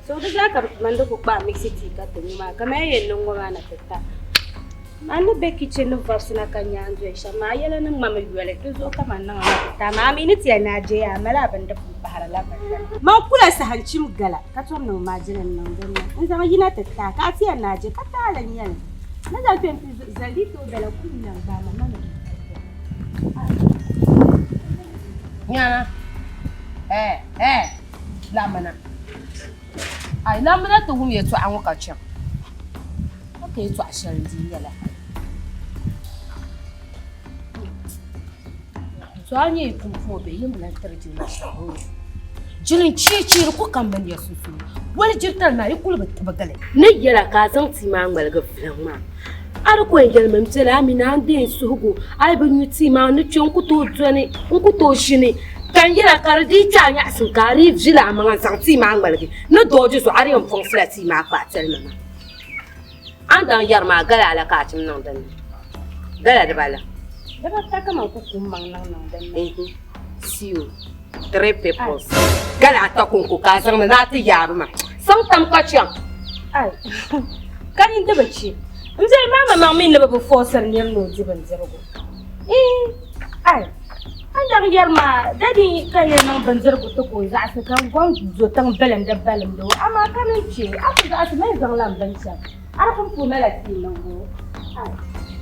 so di zaa ka man di ku kpaai mixi tea ka ti nyu maa kamani yɛn niŋ ŋɔ maa na ti ta Man ni be kichin ni vɔbisi na ka nya n doli shɛm maa, a yɛla ni ŋmami yoli, di zuɣu ka man niŋ a na ti taai maa. A mi ni ti yɛli ni a je ya, a mali a bindi pun pahiri la bindira. Man kula saha n-chim gala ka tom niŋ maajini n-niŋ din ni n-zaŋ yina ti taai, ka a ti yɛli ni a je ka taali n-nyɛ li. Ni zaŋ kpe nti zali di tooi bela kum yi lan gbaai ma, ma ni di Nyana, eh, eh, lamina. Ai, lamina ti wum yɛtɔɣa ŋɔ ka chaŋ. Ka ka yɛtɔɣa shɛli n-dii nyɛla. To a nyɛ pumpɔŋɔ bihi yin bi lahi tiri jilima shɛm ŋɔ. Jilin chiichiiri ku kam mini ya sunsuuni. Wali jiritali maa yi kuli bi tibigili. Ni yɛla ka a zaŋ tia maa ŋmaligi viliŋ maa. A di ko yɛn yɛlimi m biɛla a mi ni a ni deei n suhigu a yi bi nyu tia maa n ni kpe n ku tooi dɔni n ku tooi ʒini ka n yɛla ka di dii kpe a nyaɣisim ka a dii vili a maŋa n zaŋ tia maa ŋmaligi ni dooji zuɣu a di yɛn pɔŋsila tia maa kpaai telima maa. A ni daŋ yɛri maa gala ala ka a chim niŋ din ni? Gala dibala. Dibata kaman kukum maŋ niŋ niŋ din ni. Siyo, three peoples. Gala ata konko ka a zaŋ ni ni a ti yaabi ma. Saŋ tam ka chaŋ. Ai, ka nyin di bi chi. M biɛli maa maŋmaŋ mi ni bi bi fɔɔsiri nir ni o di bindirigu. Ii, ai, a ni daŋ yɛri maa, dadi ka yɛn niŋ bindirigu ti ka o zaɣisi ka n gɔŋ zo tiŋ bilimdi balimdi o, amaa ka ni che, a ku zaɣisi ma yi zaŋla m binshɛm. A di pun puhi ma la tii niŋbu. Ai,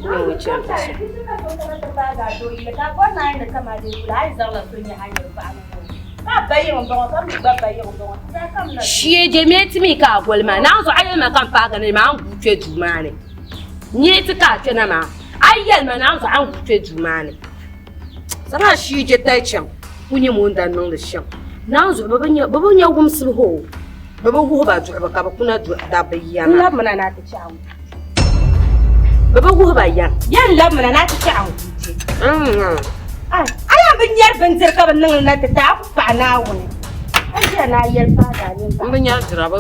Niŋ o chɛri ka di ti ka so kana ti paagi a doo yili ka a bɔri ni a yi ni kama dee kuli a yi zaŋla so nyɛ a niriba anu ŋɔ. Ka a ba yiŋ m-bɔŋɔ ka m mi gba ba yiŋ m-bɔŋɔ. Ti zaa kamina duu. Shee je mi ti mi ka a goli maa naan zuɣu a yɛli ma ka m paagi ni maa n guui kpe duu maa ni. Nyee ti ka a kpɛna maa a yi yɛli ma naan zuɣu a ni guui kpe duu maa ni. Zaŋ a shii je tali chaŋ ku nyɛ ŋun daa niŋdi shɛm. Naan zuɣu bɛ bi nya bɛ bi nya wumsibu hoo bɛ bi wuhi ba duɣibu ka bɛ kuna dabba yiya maa. N labimina ni a ti chɛ a ŋun. Bɛ bi wuhi ba yɛm. Yɛn labimina ni a ti chɛ a ŋun je. Ai, a yɛn bi nyari bindiri ka bɛ niŋ li na ti ti a ku paɣi Naawuni. A ʒiya ni a yɛli paagi a nini M bi nyari dira bɛ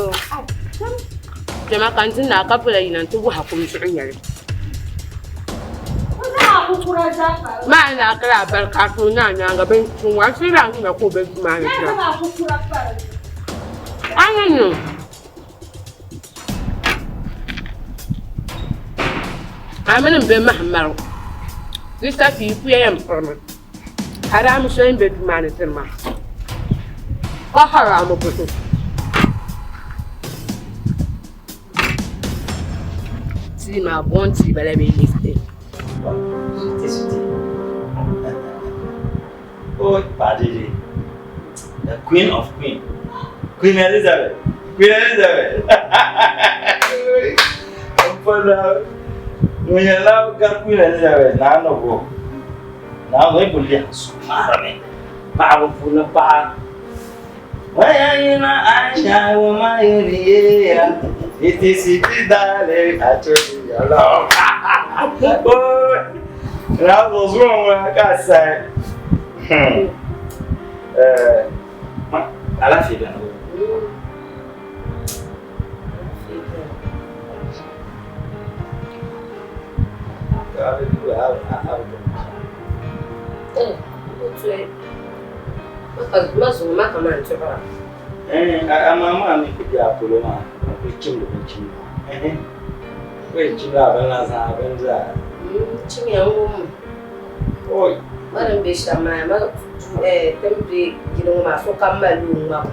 kpɛma ka n di naa ka pula yina nti wuhi a kum zuɣu nyɛli. Maa naa kala a bari ka a tuui naa nyaaŋa bɛ ni wa shiri a nina ka o be duu maa ni dira. A ni niŋ. A mini m be mahim marigu. Di safi yi kuya yɛn pirimi. Haraami shɛli n be duu maa ni diri maa. Ka haraami butu. Tii maa bɔn tii bala bee leaf tea. Oh, Padidi, the queen of queen, Queen Elizabeth, Queen Elizabeth. Mpana, ŋun la ka Queen Elizabeth naa ni bo, naa ŋun ku lihi sumarimi, paɣaba puuni paɣa. Wayayina Aisha Womayoniya, it is it darling, I told you your love. Oh, that was wrong when I got said. Alaafee bɛni o. Ma zuŋɔ ma kaman tuɣira. Amaa maa mi ku be a polo maa n kuli chimdi binchimda. O yi chimla a bini la zaa bini zaa. Chimya n wummi. Ma din be shɛm maa ma din be yili ŋɔ maa sokam mali o ŋmabu.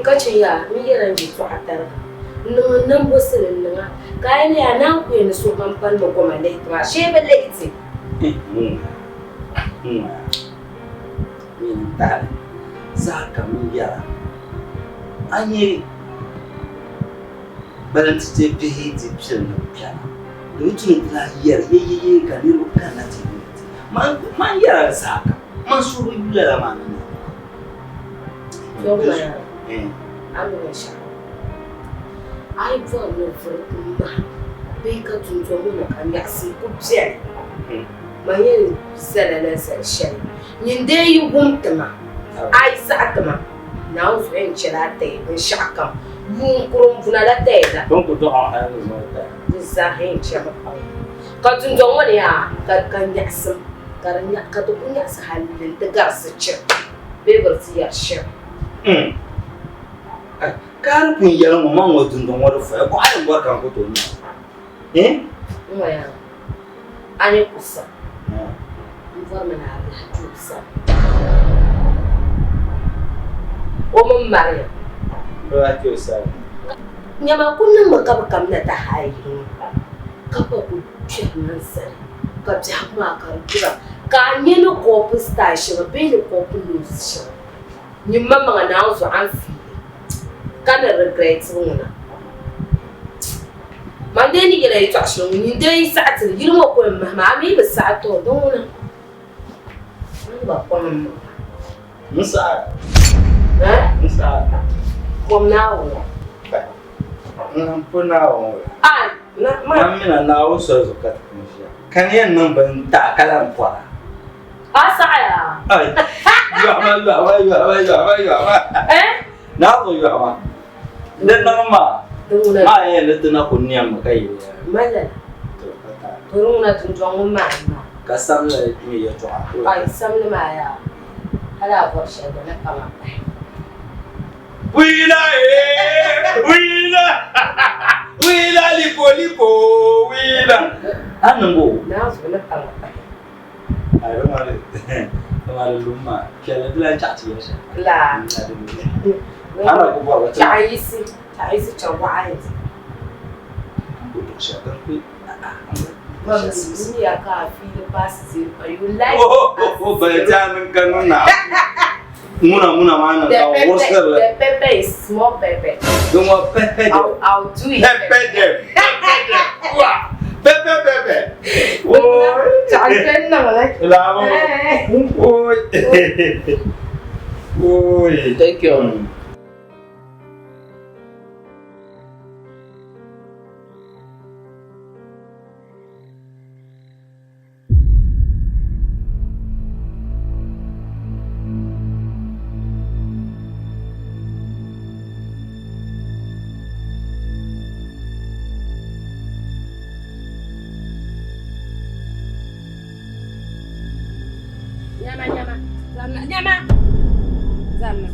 Ka chɛ yaa n yɛla n yɛtɔɣa tariga n niŋ n nambo sili n niŋa ka a yɛli yaa naan ku yɛn ni sokam pani mi goma lihi ti maa shee bi lihi ti. Nyini tahili zaa ka n yɛra a nyɛ balintite bihi ti pili ni bɛna di bi tu ni ti lahi yɛri yeyeye ka niriba kanna ti yuuni ti man yɛra li saha kam man suhu bi yu lala maa ni na. A mi binshɛɣu a yi bɔri ni vuri m-mahi bee ka dundɔŋ ŋɔ ni ka nyaɣisim ku beni man yɛn zala la zali shɛli nyin dee yi wum ti ma a yi saɣi ti ma Naawuni zuɣu yɛn chɛla a tayi binshɛɣukam yuun kurimbuna la tayi la. Di zaa yɛn chɛmi pam. Ka dundɔŋ ŋɔ ni yaa ka nyaɣisim ka di ku nyaɣisi hali nti gari sichiri bee bɛ di ti yɛri shɛm. Ka a di pun yɛli ŋɔ maŋ ŋɔ dundɔŋ ŋɔ di foya bɔɣa yɛn bɔri ka n ku tooi nya li. N ŋɔ yaa a ni ku sa n bɔrimi ni a lahi du o sani. O mini Mariam. Bɛ lahi kpe o sani. Nyama ku niŋmi ka bɛ kamina ti haai yili ŋɔ ka pa ku kpɛrina n-zali ka biɛhigu maa ka di dura ka a nya ni kɔpu style shɛŋa bee ni kɔpu nose shɛŋa nyin maŋmaŋa Naawuni zuɣu a ni fiili ka ni regret ŋuna. Man dee ni yɛla yɛtɔɣ shɛli ŋɔ nyin dee yi saɣi ti li yili ŋɔ ko n-mahi ma a mi bi saɣi tɔ di ŋuna. N gba kom n niŋ. N saɣi. N saɣi. Kom Naawuni la. N pu Naawuni la. Ai, na ma. Man mina Naawuni soli zuɣu ka ti pun ʒiya. Ka ni yɛn niŋ bini taɣi ka lahi pɔra. A saɣiya? Ai, yɔɣima, yɔɣima, yɔɣima, yɔɣima, yɔɣima. Eh? Naawuni yɔɣima. Di niŋ maa. Maa yɛn ni ti na ku niɛmmi ka yi lɛya. Mali lala. To di ŋuna dundɔŋ ŋun maa n-maa. Ka samli mi yɛltɔɣa. Ai, samli maa yaa. Hali a bɔri shɛli gba ni kpaŋa pahi. Wila eh, wila, wila lipo lipo, wila. A niŋ o. Naa zuɣu ni kpaŋa pahi. Ai, bɛ ŋmari, bɛ ŋmari lum maa. Piɛlli di lan chaɣ ti yɛli shɛm. Laa. A na ku bɔri ba ti. Chaɣ yisi, chaɣ yisi chaɣ waɣa yisi. N ku duɣi shɛli din kuli. Muna muna maa niŋ ka wurisiri li. The pepper is small pepper. Din ŋɔ pepper dem. I'll do it. Pepper dem. Pepper dem. Wa. Pepper pepper. Oi. Chaɣ kpɛ niŋ li. Laabu. Oi. Oi. Thank you. Nyama nyama. Zamna nyama. Zamna.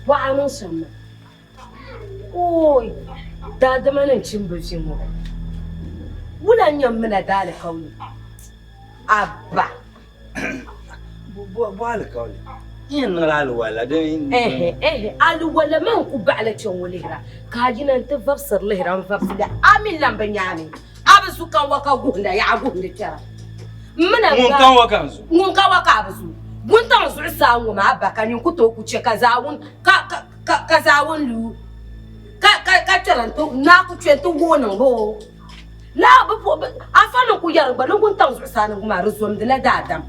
Bɔɣa niŋ shɛm maa. Ooi! Daadama nim chim bi vi ŋɔ. Wula n-nyɛ m mina daalikauli? Abba! Bɔ alikauli? N yɛn niŋla aliwala din. Ɛhɛ ɛhɛ aliwala maa n-ku baɣila kpe ŋɔ lihira ka a yina nti vabisiri lihira n-vabisiri a mi lan bi nyaami a bi zu ka wa ka guhinda yaɣa guhindi kpɛra. M mina Ŋun ka wa ka n zu. Ŋun ka wa ka a bi zu. Wuntaŋ zuɣusaa ŋɔ maa ba ka nyin ku tooi ku che ka zaawuni ka ka ka ka zaawuni lu ka ka ka kpɛra nti naa ku kpe nti wooi niŋ ba o. Laa bi po bi afa ni ku yɛri gba ni wuntaŋ zuɣusaa ni ŋɔ maa di zomdila daadam.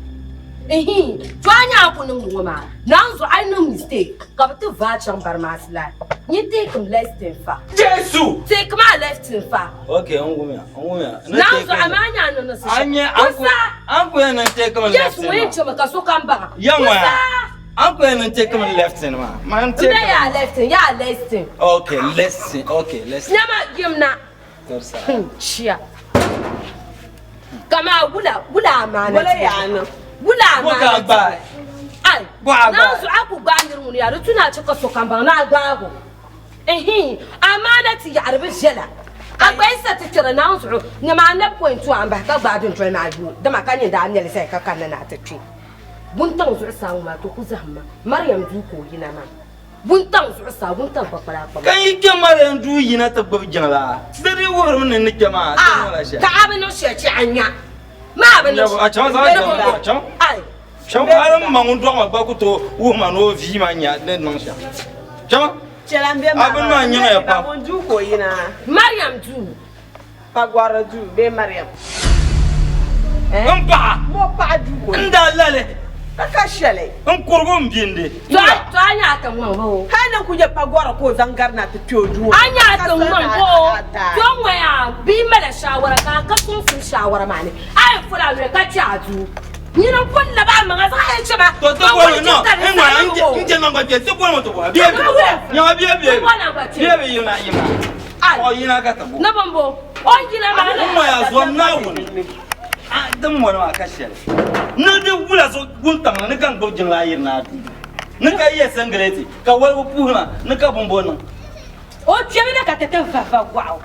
Ihin to a nya a ku niŋdi ŋɔ maa naan zuɣu a yi niŋ mistake ka bi ti vaai chaŋ barimaasi laa nyin take m left n fa. Jesu! Take maa left n fa. Okay, n wumya, n wumya. Naan zuɣu amaa a nya a niŋ ni si shɛm. Kusa! An ku yɛn niŋ take m left Yesu ŋɔ yɛn chɛmi ka sokam baŋa. Ya ŋɔ ya. Kusa! An ku yɛn niŋ take m left maa. Man take. N bɛ yaa left yaa left. Okay, left, okay, left. Nyama yimna. Chia. Kama wula wula amaana. Wula yaani. Wula amaana. Buka gbaai. Ai. Buka gbaai. Naan zuɣu a ku gbaai niri ŋuni yaa di tu na che ka sokam baŋ ni a gbaago. Ihin amaana ti yaɣari bi viɛla. A gba yi sa ti kpɛra naan zuɣu nyama a nabi point a n bahi ka gbaai dundoli maa yo dama ka nyin daa mɛli zaya ka kanna ni a ti kpe. Wuntaŋ zuɣusaa ŋɔ maa to ku zahim ma Mariam duu ka o yina maa. Wuntaŋ zuɣusaa, wuntaŋ kpakpala akpama. Ka yi kpe Mariam duu yina ti gbubi jiŋlaa, di dii wuhirimi ni ni kpe maa ti niŋla shɛli. Ka a bi niŋ shɛli chɛ a nya maa bi niŋ shɛli. A chaŋ zaŋ a chaŋ. Ai. Chaŋ hali m ma ŋun dɔɣi ma gba ku tooi wuhi ma ni o vii ma nya ni niŋ shɛm. Chaŋ. Chɛla m be maa A bini maa nyaŋya pam. Ŋun duu ka o yina. Mariam duu. Pagɔrili duu bee Mariam? N paɣa. Mo paɣa duu ka o N daa lali. Ka ka shɛli. N kurigu m bindi. To a nya a tiŋ ŋɔ boo? Hali ni ku nyɛ pagɔri ka o zaŋ gari na ti kpe o duu. A nya a tiŋ ŋɔ boo? To ŋɔ yaa bia mali shaawara ka a ka suŋsim shaawara maa ni a yɛn foli a noli ka kpe a duu. Nyini n pun labi a maŋa zaɣ yɛn chɛ ma. To ti boli no n ŋɔ n je nangban kpe ti boli mo ti boli bia bi nyɛma bia bia bia bi yina yina. O yina ka ti bo. Ni bimbo, o yina maa ni. N mɔya zom Naawuni, a din mɔni maa ka shɛli. Ni di wula so wuntaŋ ni ka n gbubi jiŋli a yiri ni a duu. Ni ka yɛ singileti ka walibu puhi ma ni ka bimbo niŋ. O kpɛmi na ka ti ti va va gɔɣu.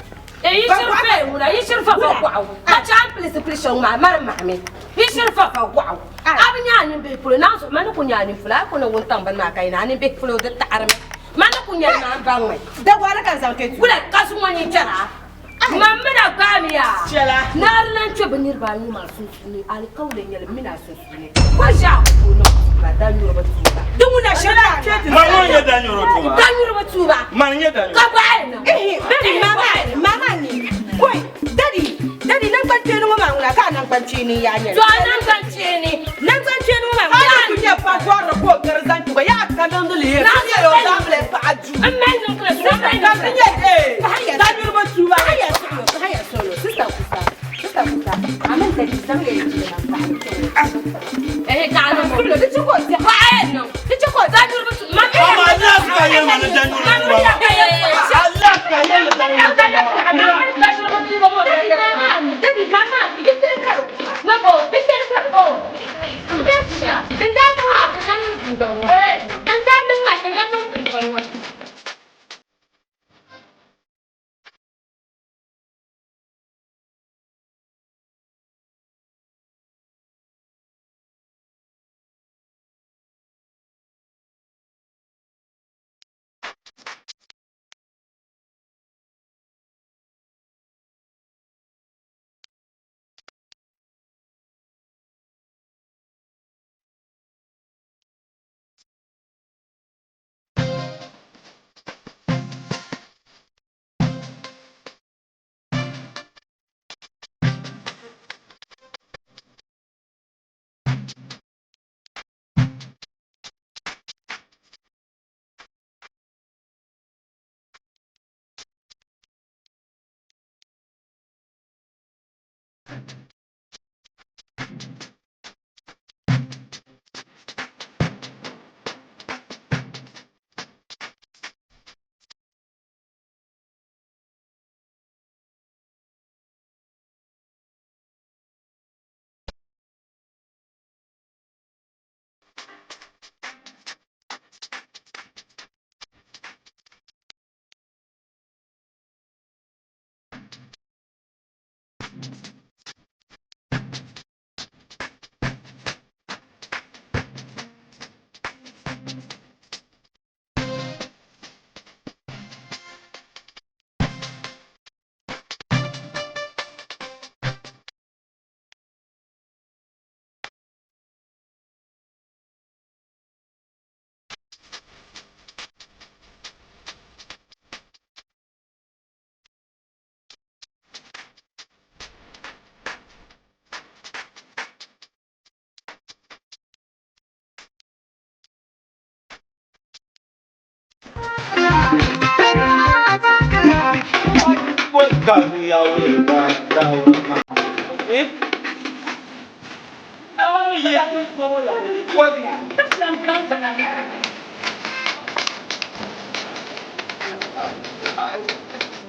E yi shiri va e ŋuna, yi shiri va va gɔɣu. Ka chɛ a ni pilisi pili shɛli ŋɔ maa, mari mahimi. Yi shiri va va gɔɣu. A bi nya a nimbihi polo, naanzuɣu ma ni ku nya a nini polo, a yi ku niŋ wuntaŋ bini maa ka yi ni a nimbihi polo di taɣirimi. Ma ni ku nyɛli maa n-baŋ mi. Dagwara ka n zaŋ kpe duu. Wula ka zuŋɔ nyin kpɛra? Man mi na gbaai mi yaa. Chɛla. Naari lan kpe bɛ niriba anu maa sunsuuni, alikauli n-nyɛ li m mini a sunsuuni. Ko ʒe a ku tooi niŋ tuuba, danyuriba tuuba. Di ŋuna shɛli a Man ŋɔ n-nyɛ danyuri tuuba. Danyuriba tuuba. Man n-nyɛ danyuri. Ka gbaai niŋ. Ehe, baby, mama, mama ni. Koi, daddy, daddy, naŋgbankpeeni ŋɔ maa ŋuna ka a naŋgbankpeeni n-yaa nyɛli. To a naŋgbankpeeni. Naŋgbankpeeni ŋɔ maa ŋuna. A yi ku nyɛ pa gɔrili ka o gari zaŋ ti gba, yaa ka niŋdi li yɛli. N nyɛla o zaŋ li paɣa duu. M mali niŋ kila suna, m mali niŋ Ka di nyɛ, ee, danyuriba tuuba. Paɣa ya suɣulo, paɣa ya suɣulo, sister kusa, sister kusa, a mini daddy zaŋ ya yi jilima m-paɣi kpe ŋɔ. Ehe, ka a niŋ suɣulo, di chɛ ka o diɛm. Paɣa ya niŋ, di chɛ ka o danyuriba tuuba. Ma mi ya. Ama Allah ka yɛli ma ni danyuriba tuuba. Allah ka yɛli danyuriba tuuba. Daddy, mama,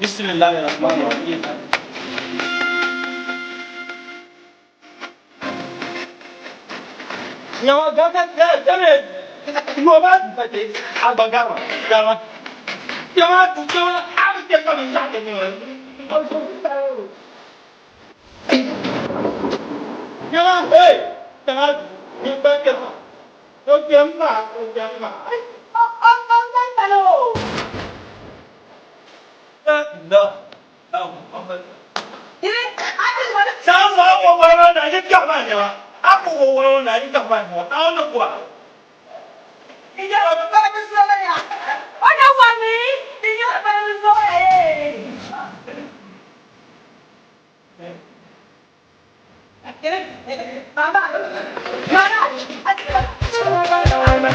Bismillahirrahmanirrahim. Nyawa gaka gane yoba bate abagama gama. Yawa yawa abite kama sake ni wa. Yawa hey yawa ni ba ke o jemma o jemma. Ai No. 啥我我哪去干嘛去了？阿不我我哪去干嘛去了？当那过。你叫我们爸就说了呀，我讲我没，你叫我爸就说哎。妈妈，妈妈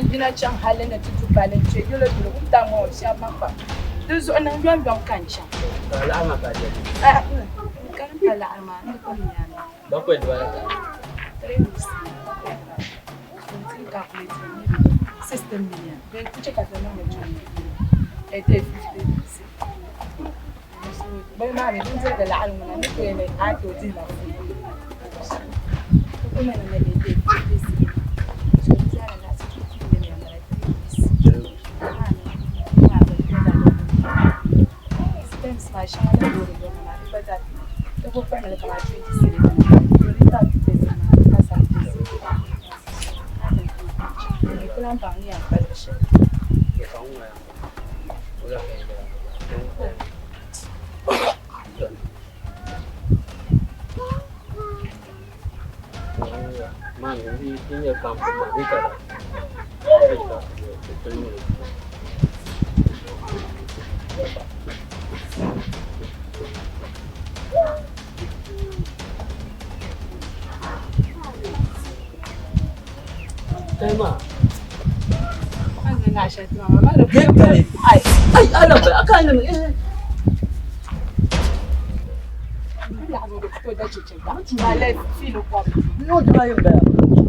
，N yina chaŋ hali ni ti du pali n-kpe yolo yolo wuntaŋ ŋɔ shɛba ma kpa. Di zuɣu niŋ yomyom ka n chaŋ. Ka n pa laɣiri maa ni kuli nyami. Bakwai dibaata. 3 weeks. Ti calculate maybe 16 million. Then ku che ka ti niŋdi 20 million. 8 50. Bini maa mi bindirigu laɣiri ŋuna ni ku yɛn a tooi dihila full. Ti ku niŋ li ni 8 50. So di zaa ni laɣisi 20 million bala 3 weeks. Stems maa shɛŋa din boori yɔŋɔ maa di gba zaa ti ku kpahimli kamani 20 cedi ka Di ku lahi baŋ ni yɛn kpaligi shɛli. Ai, ala bai aka yi eh.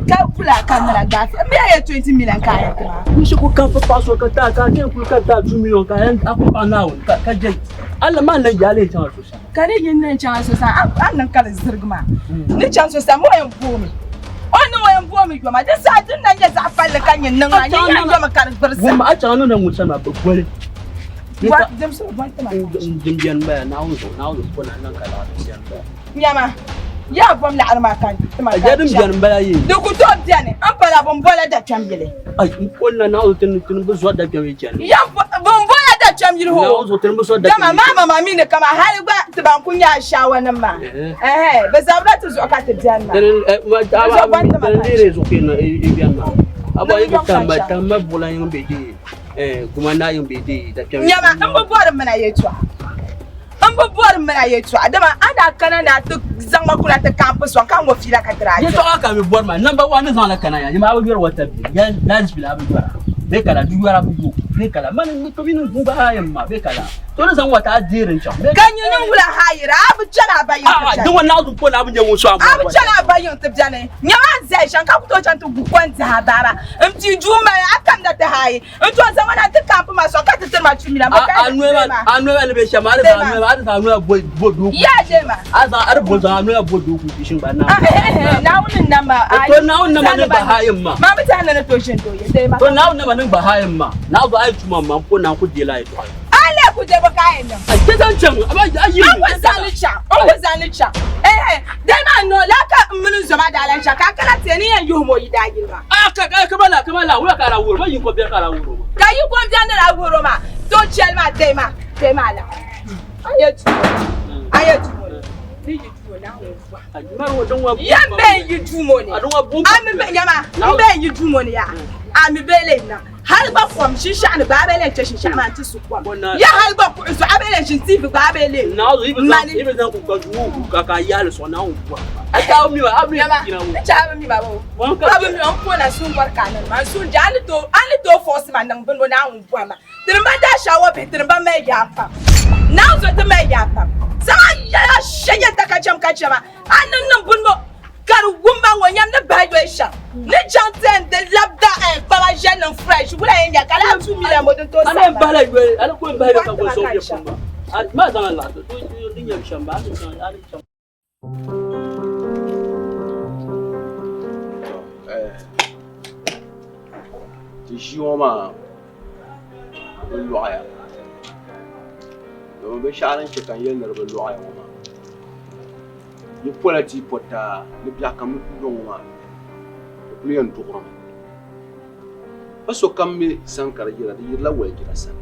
Ka kula ka nira gaafi n bɛ yɛ 20 million ka yɛ tima. N shi ku kan fa paɣa ka taa ka kɛ kuli ka taa 2 million ka yan a ku paɣa Naawuni ka ka je Allah ma nan yaale chaŋ so sa. Ka di yi ni chaŋ so sa a niŋ ka di zirigi maa ni chaŋ so sa mo yɛn boomi o ni o yɛn boomi yoma di saha din na nyɛ zaɣ palli ka nyɛ niŋ maa nyɛ yɛn yomi ka di gburisi. Wumma a chaŋ ni na ŋun sani maa bi goli. Dimsi bi boli ti ma. Din biɛni baya Naawuni zuɣu Naawuni zuɣu ko na niŋ ka laɣiri biɛni baya. Nyama yaa bom laɣiri maa ka ti ma ka din biɛni bala yi. Di ku tooi biɛni n pala bin bola dakpɛm yili. Ai n ko na Naawuni tini tini bi zɔri dakpɛm yi chani. Ya bin bola dakpɛm yili ho. Naawuni zuɣu tini bi zɔri dakpɛm. Dama maa ma mi ni kama hali gba ti ban ku nya shaawa nim maa. Ɛhɛ bi zabila ti zuɣu ka ti biɛni maa. Tini tini leeri zuɣu ka yi biɛni maa. Aba yi bi tamba tamba buɣula yiŋ bɛ di guma naa yiŋ bɛ di dakpɛm. Nyama n bi bɔri mina yɛltɔɣa. N bi bɔri mina yɛltɔɣa dama a daa kana ni a ti zaŋ ma kuna ti kampi sɔŋ ka ŋɔ fiila ka tiri a Yɛltɔɣa ka mi bɔri maa number one ni zaŋla kana ya nyama a bi yɔri wata bili ya last bili a bi yɔra bee kala di yɔra bi yo bee kala mani ni tobi ni gba ha yɛn ma bee kala to ni zaŋ wata a deeri n chaŋ Ka nyini wula hayira a bi chana a ba yiŋ ti beni. Di ŋɔ naɣ zuŋ ko na bi nyɛ ŋun so a A bi chana a ba yiŋ ti beni. Nyama n zaya shɛm ka ku tooi chaŋ ti gu ko n dihi a baaba. M pii duu m-bala a kamda ti hayi. N tooi zaŋ o na ti kampi ma sɔŋ ka ti tiri ma tumila mo ka A noli ma a noli ni bɛ shɛm a di zaŋ a noli a di zaŋ a noli bo bo doo ku. Yaa je ma. A zaŋ a di bo zaŋ a noli bo doo ku shin gba na. Naawuni n nam ma. To Naawuni nama ni gba hayi ma. Ma bi tɛha ni ni tooi ʒini doo ye dee ma. To Naawuni nama ni gba hayi ma. Na zo a yi tuma ma n po na n ku deei la yɛltɔɣa. A lee ku deei bo ka a yɛn niŋ? A ti zaŋ chaŋ a ba a yi. N ku zaŋ li chaŋ n ku zaŋ li chaŋ ehe dee maa noo laa ka m mini n zo maa daa lan chaŋ ka a kana ti yɛn ni yɛn yuhim o yidaayili maa. A ka ka kama la kama la wula ka a daa wuhiri o ma yi ko biɛri ka a daa wuhiri o maa. Ka yi ko biɛri ni daa wuhiri o maa to chɛli maa dee maa dee maa la a yɛ tumo a yɛ tumo ni yi tumo Naawuni bɔhim yɛn bɛ n yi tumo ni a mi bɛ nyama n bɛ n yi tumo ni yaa a mi bɛ le na hali gba kom shinshɛɣu ni gba a bɛ le n chɛ shinshɛɣu maa n ti su kom ya hali gba kuɣu zuɣu a bɛ le n ʒini TV gba a bɛ le mani nyama n chɛ a bi mi ma bo a bi mi ma n pona sun bɔri ka a niŋ ma n sun je a ni tooi a ni tooi force ma niŋ bini bo Naawuni bɔhi ma Tiri ma daa shaawa bihi tiri ba mali yaa pam. Naawuni zo ti mali yaa pam. Zaŋ a yɛla shɛnya ta ka cham ka chama a ni niŋ buni ŋɔ ka di wum ma ŋɔ nyam ni bahi yoli shɛm ni chaŋ ti yɛn di lab da kpama ʒe niŋ fresh wula yɛn nya ka laa tu million mo din tooi A saɣim yɛn bahila yoli a ni ku yɛn bahi yoli ka goli sɔŋ bɛ pun maa. A maa zaŋ a laɣisi di nyɛ shɛm ba a ni chaŋ a ni chaŋ. Ti ʒii ŋɔ maa bi loɣaya domi binshaɣu din chɛ ka n yɛli ni di bi loɣaya ŋɔ maa yi pola ti yi pota ni biɛɣu kam ni ku do ŋɔ maa di kuli yɛn duɣurimi pa sokam mi sani ka di yira di yirila walijira sani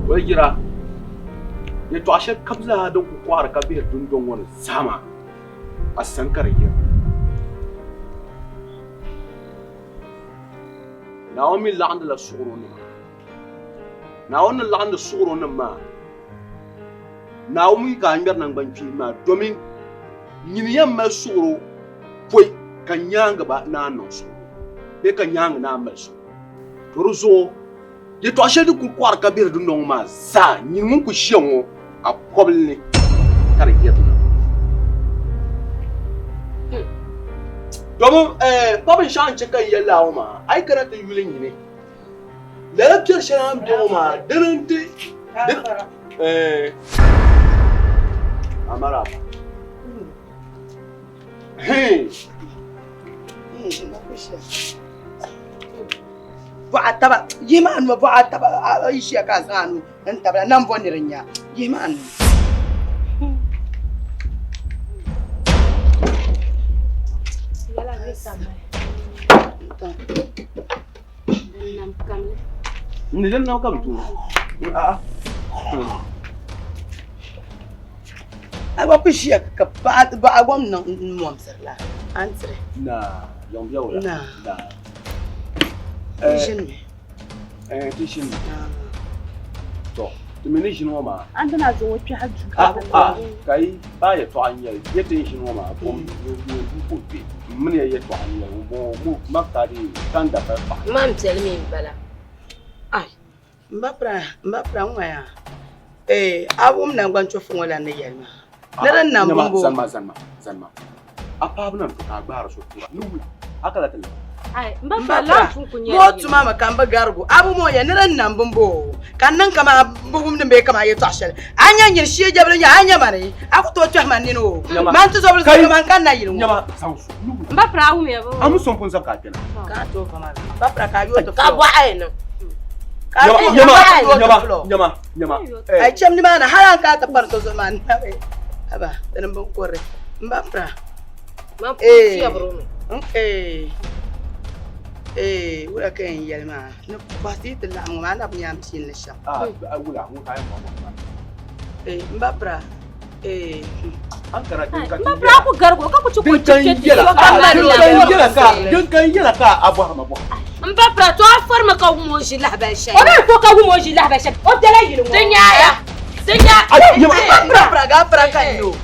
walijira yɛltɔɣa shɛli kam zaa din ku kɔhiri ka bihiri dundɔŋ ŋɔ ni zaa maa a sani ka di yira Naawuni mi laɣindila suɣuronima Naawuni ni laɣindi suɣuronima maa Naawuni mi ka a ŋmɛri naŋgbankpeeni maa domin nyini yɛn mali suɣuro pɔi ka nyaaŋa ba naan niŋ suɣuro bee ka nyaaŋa naan mali suɣuro. To di zuɣu yɛtɔɣ shɛli din kul kɔɣiri ka bihiri dundɔŋ ŋɔ maa zaa nyini ŋun kul ʒiya ŋɔ a kɔbili ni. ka di yirina. Domin pa binshɛɣu n-chɛ ka n yɛli lala ŋɔ maa, a yi kana ti yuli nyini, lala piɛri shɛli a ni be ŋɔ maa, dini n-ti Amara. Hey! Bɔɣa taba yihi maa nuu bɔɣa taba a yi ʒiya ka a zaŋ a nuu n tabila nam bɔ niri n-nya yihi maa nuu. Ni din nam ka bi tuuri. A'a. A gba ku ʒiya ka baɣa gom niŋ momsiri la a ni tiri. Na, yaŋ biɛgu la. Na. Na. Ti ʒinimi. Eh, ti ʒinimi. To, ti mi ni ʒini ŋɔ maa. A ni ti na zaŋ o kpɛhi duu ka a a ka yi ba yɛtɔɣa n-nyɛli yɛ ti ni ʒini ŋɔ maa kom duu ka o kpe m mini ya yɛtɔɣa n-nyɛli ŋun bɔŋɔ mu ma ka di ka n dafali paɣi. Man piɛli mi m-bala. Ai, m ba pira, m ba pira ŋ-ŋɔ yaa. Ee, a wum naŋgbanchɔfu ŋɔ lan ni yɛli maa. Ni din nam bɔŋɔ. Zanima, zanima, zanima. A paɣaba na n-to ka a gbaari so tura ni wula a ka la ti lab. M ba pira, ŋɔ tuma mi ka m bi garigu. A bi mo ya ni din nam bɔŋɔ ka n niŋ kaman m bi wumdi m bee kaman yɛtɔɣ shɛli. A nya nyini shee jɛbili nya a nya mani, a ku tooi tɔhi ma nini o. Man tizɔbili zuɣu kaman ka n na yili ŋɔ. M ba pira, a wumya bɔ? A mi so m-pun zabi ka a kpɛna. Ka a tooi va ma la. M ba pira ka a yooi ti Ka fulɔ. bɔɣa yi niŋ. Ka a tooi Nyama, va ma yooi ti nyama, fulɔ. nyama, nyama. Ai cham nimaani hal a ni kana ti kpari so zuɣu maa n nabi. Haba, dini m-bin kurili. M ba pira. Man pun Ee, fiɛbiri o mi. n ee, ee, wula ka yɛn yɛli maa? Ni bɔhisi yi ti laɣim ŋɔ maa, a na bi nya m piini li shɛm. Ah, wula, ŋun ka yɛn bɔhi bɔhi maa. Ee, m ba pira, ee. An kana din ka M ba pira, a ku garigi o ka ku chɛ ka o Din ka chɛ n ti yɛla, so ka ah, mali din la. ka n yɛla ka, din ka n yɛla ka a bɔhiri ma bɔhim. M ba pira, to a fɔrimi ka wum o ʒi lahibali shɛli. O mi fo ka wum o ʒi lahibali shɛli, o bela yili ŋɔ. Di nyaaya, di nya. Ai, nyama. M ba pira, pira, gaafara ka n yo.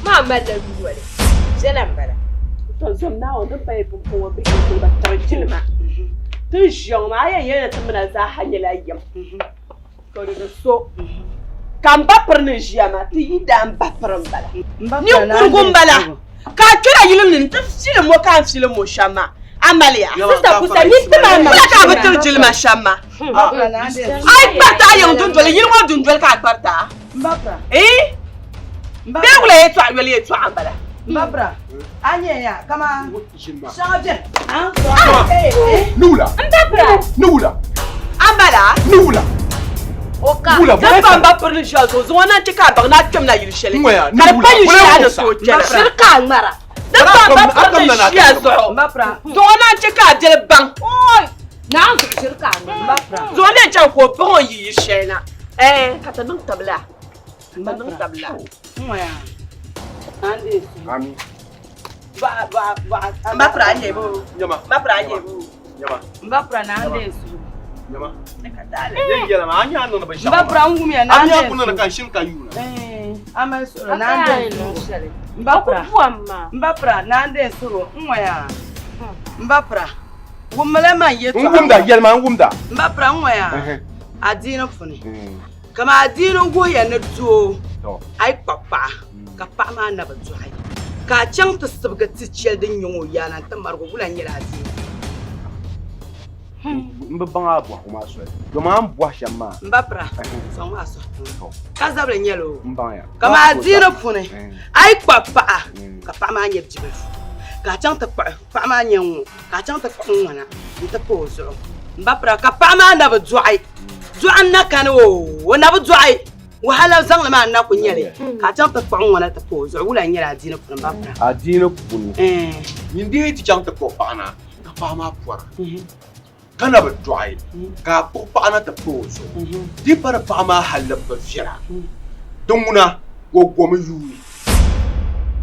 Maa malila yuli. Viɛla m-bala. To zom Naawuni din paya pumpɔŋɔ bihi n-kuli ba tari jilima. Ti ni ʒiya ŋɔ maa, a yɛn yɛli ni ti mina zaaha nyɛla yim, ka di di so ka m ba piri ni ʒiya maa, ti yi daa m ba piri m-bala. Ninkurigu m-bala, ka a kpɛra yili ni nti filim o ka a ni filim o shɛm maa, a maliya. Sista Kusa, nyin ti ma Wula ka a bi tiri jilima shɛm maa? A yi kpariti a yiŋ dundoli, yili ŋɔ dundoli ka a kparita? Ii! Bee wula yɛtɔɣa yoli yɛtɔɣa m-bala? Mbabra, a nyɛ ya kama shɛŋa bɛ. Ni wula. Mbabra. Ni wula. Ambala. Ni wula. O ka. Wula Ka pa mba piri ni shɛli zuɣu zaŋ o na nti ka a baŋ ni a kpɛm na yili shɛli. Ŋɔya, ni Ka di wula. pa yili Wula shɛli a ni wusa. tooi kpɛna. Shiri ka a ŋmara. Di pa mba piri ni shia zuɣu. Zaŋ o na nti ka a deli baŋ. Naa zuɣu shiri ka a ŋmara. Zaŋ o na n-chaŋ ka o baŋ o ni yi yili shɛli na. Ɛɛ ka ti niŋ tabila. Ka niŋ tabila. Ami. Mba pira a nyɛ bo. Nyama. Mba pira a nyɛ bo. Nyama. Mba pira na n dee su. Nyama. Ne ka taali. Yen yɛla maa, a nya a niŋdi binshɛɣu Mba pira n wumya na A n nya dee ku niŋdi su. ka n shini ka yuuna. A mali suhuri na n dee su. Mba pira. Mba pira na n dee suru n ŋɔya. Mba pira. Wummila man yɛltɔɣa. N wumda, yɛlima n wumda. Mba pira n ŋɔya. Adiini puuni. Kaman adiini wuhiya ni doo a yi kpuɣi paɣa ka paɣa maa na bi dɔɣi ka a chaŋ ti sibigi ti shɛli din nyɛ ŋɔ yaana nti marigi o, wula n-nyɛli adiini? M bi baŋ a bɔhigu maa soli, domi a ni bɔhi shɛm maa. M ba pira, sɔŋ maa sɔhi tiŋa ka zabili nyɛli o. M baŋya. Kaman adiini puuni a yi kpuɣi paɣa ka paɣa maa nyɛ bibilifu ka a chaŋ ti kpuɣi paɣa maa nyɛ ŋ-ŋɔ ka a chaŋ ti kpuɣi ŋ-ŋɔna nti pa o zuɣu. M ba pira ka paɣa maa na bi dɔɣi. Dɔɣi n-na kani o, o na bi dɔɣi. Wahala zaŋli maa n-na ku nyɛli ka a chaŋ ti kpuɣi ŋ-ŋɔna ti pa o zuɣu. Wula n-nyɛli adiini puuni m ba pira? Adiini puuni nyin dii ti chaŋ ti kpuɣi paɣa na ka paɣa maa pɔra ka na bi dɔɣi ka a kpuɣi paɣa na ti pa o zuɣu di pa ni paɣa maa halli bi viɛla din ŋuna o gomi yuui.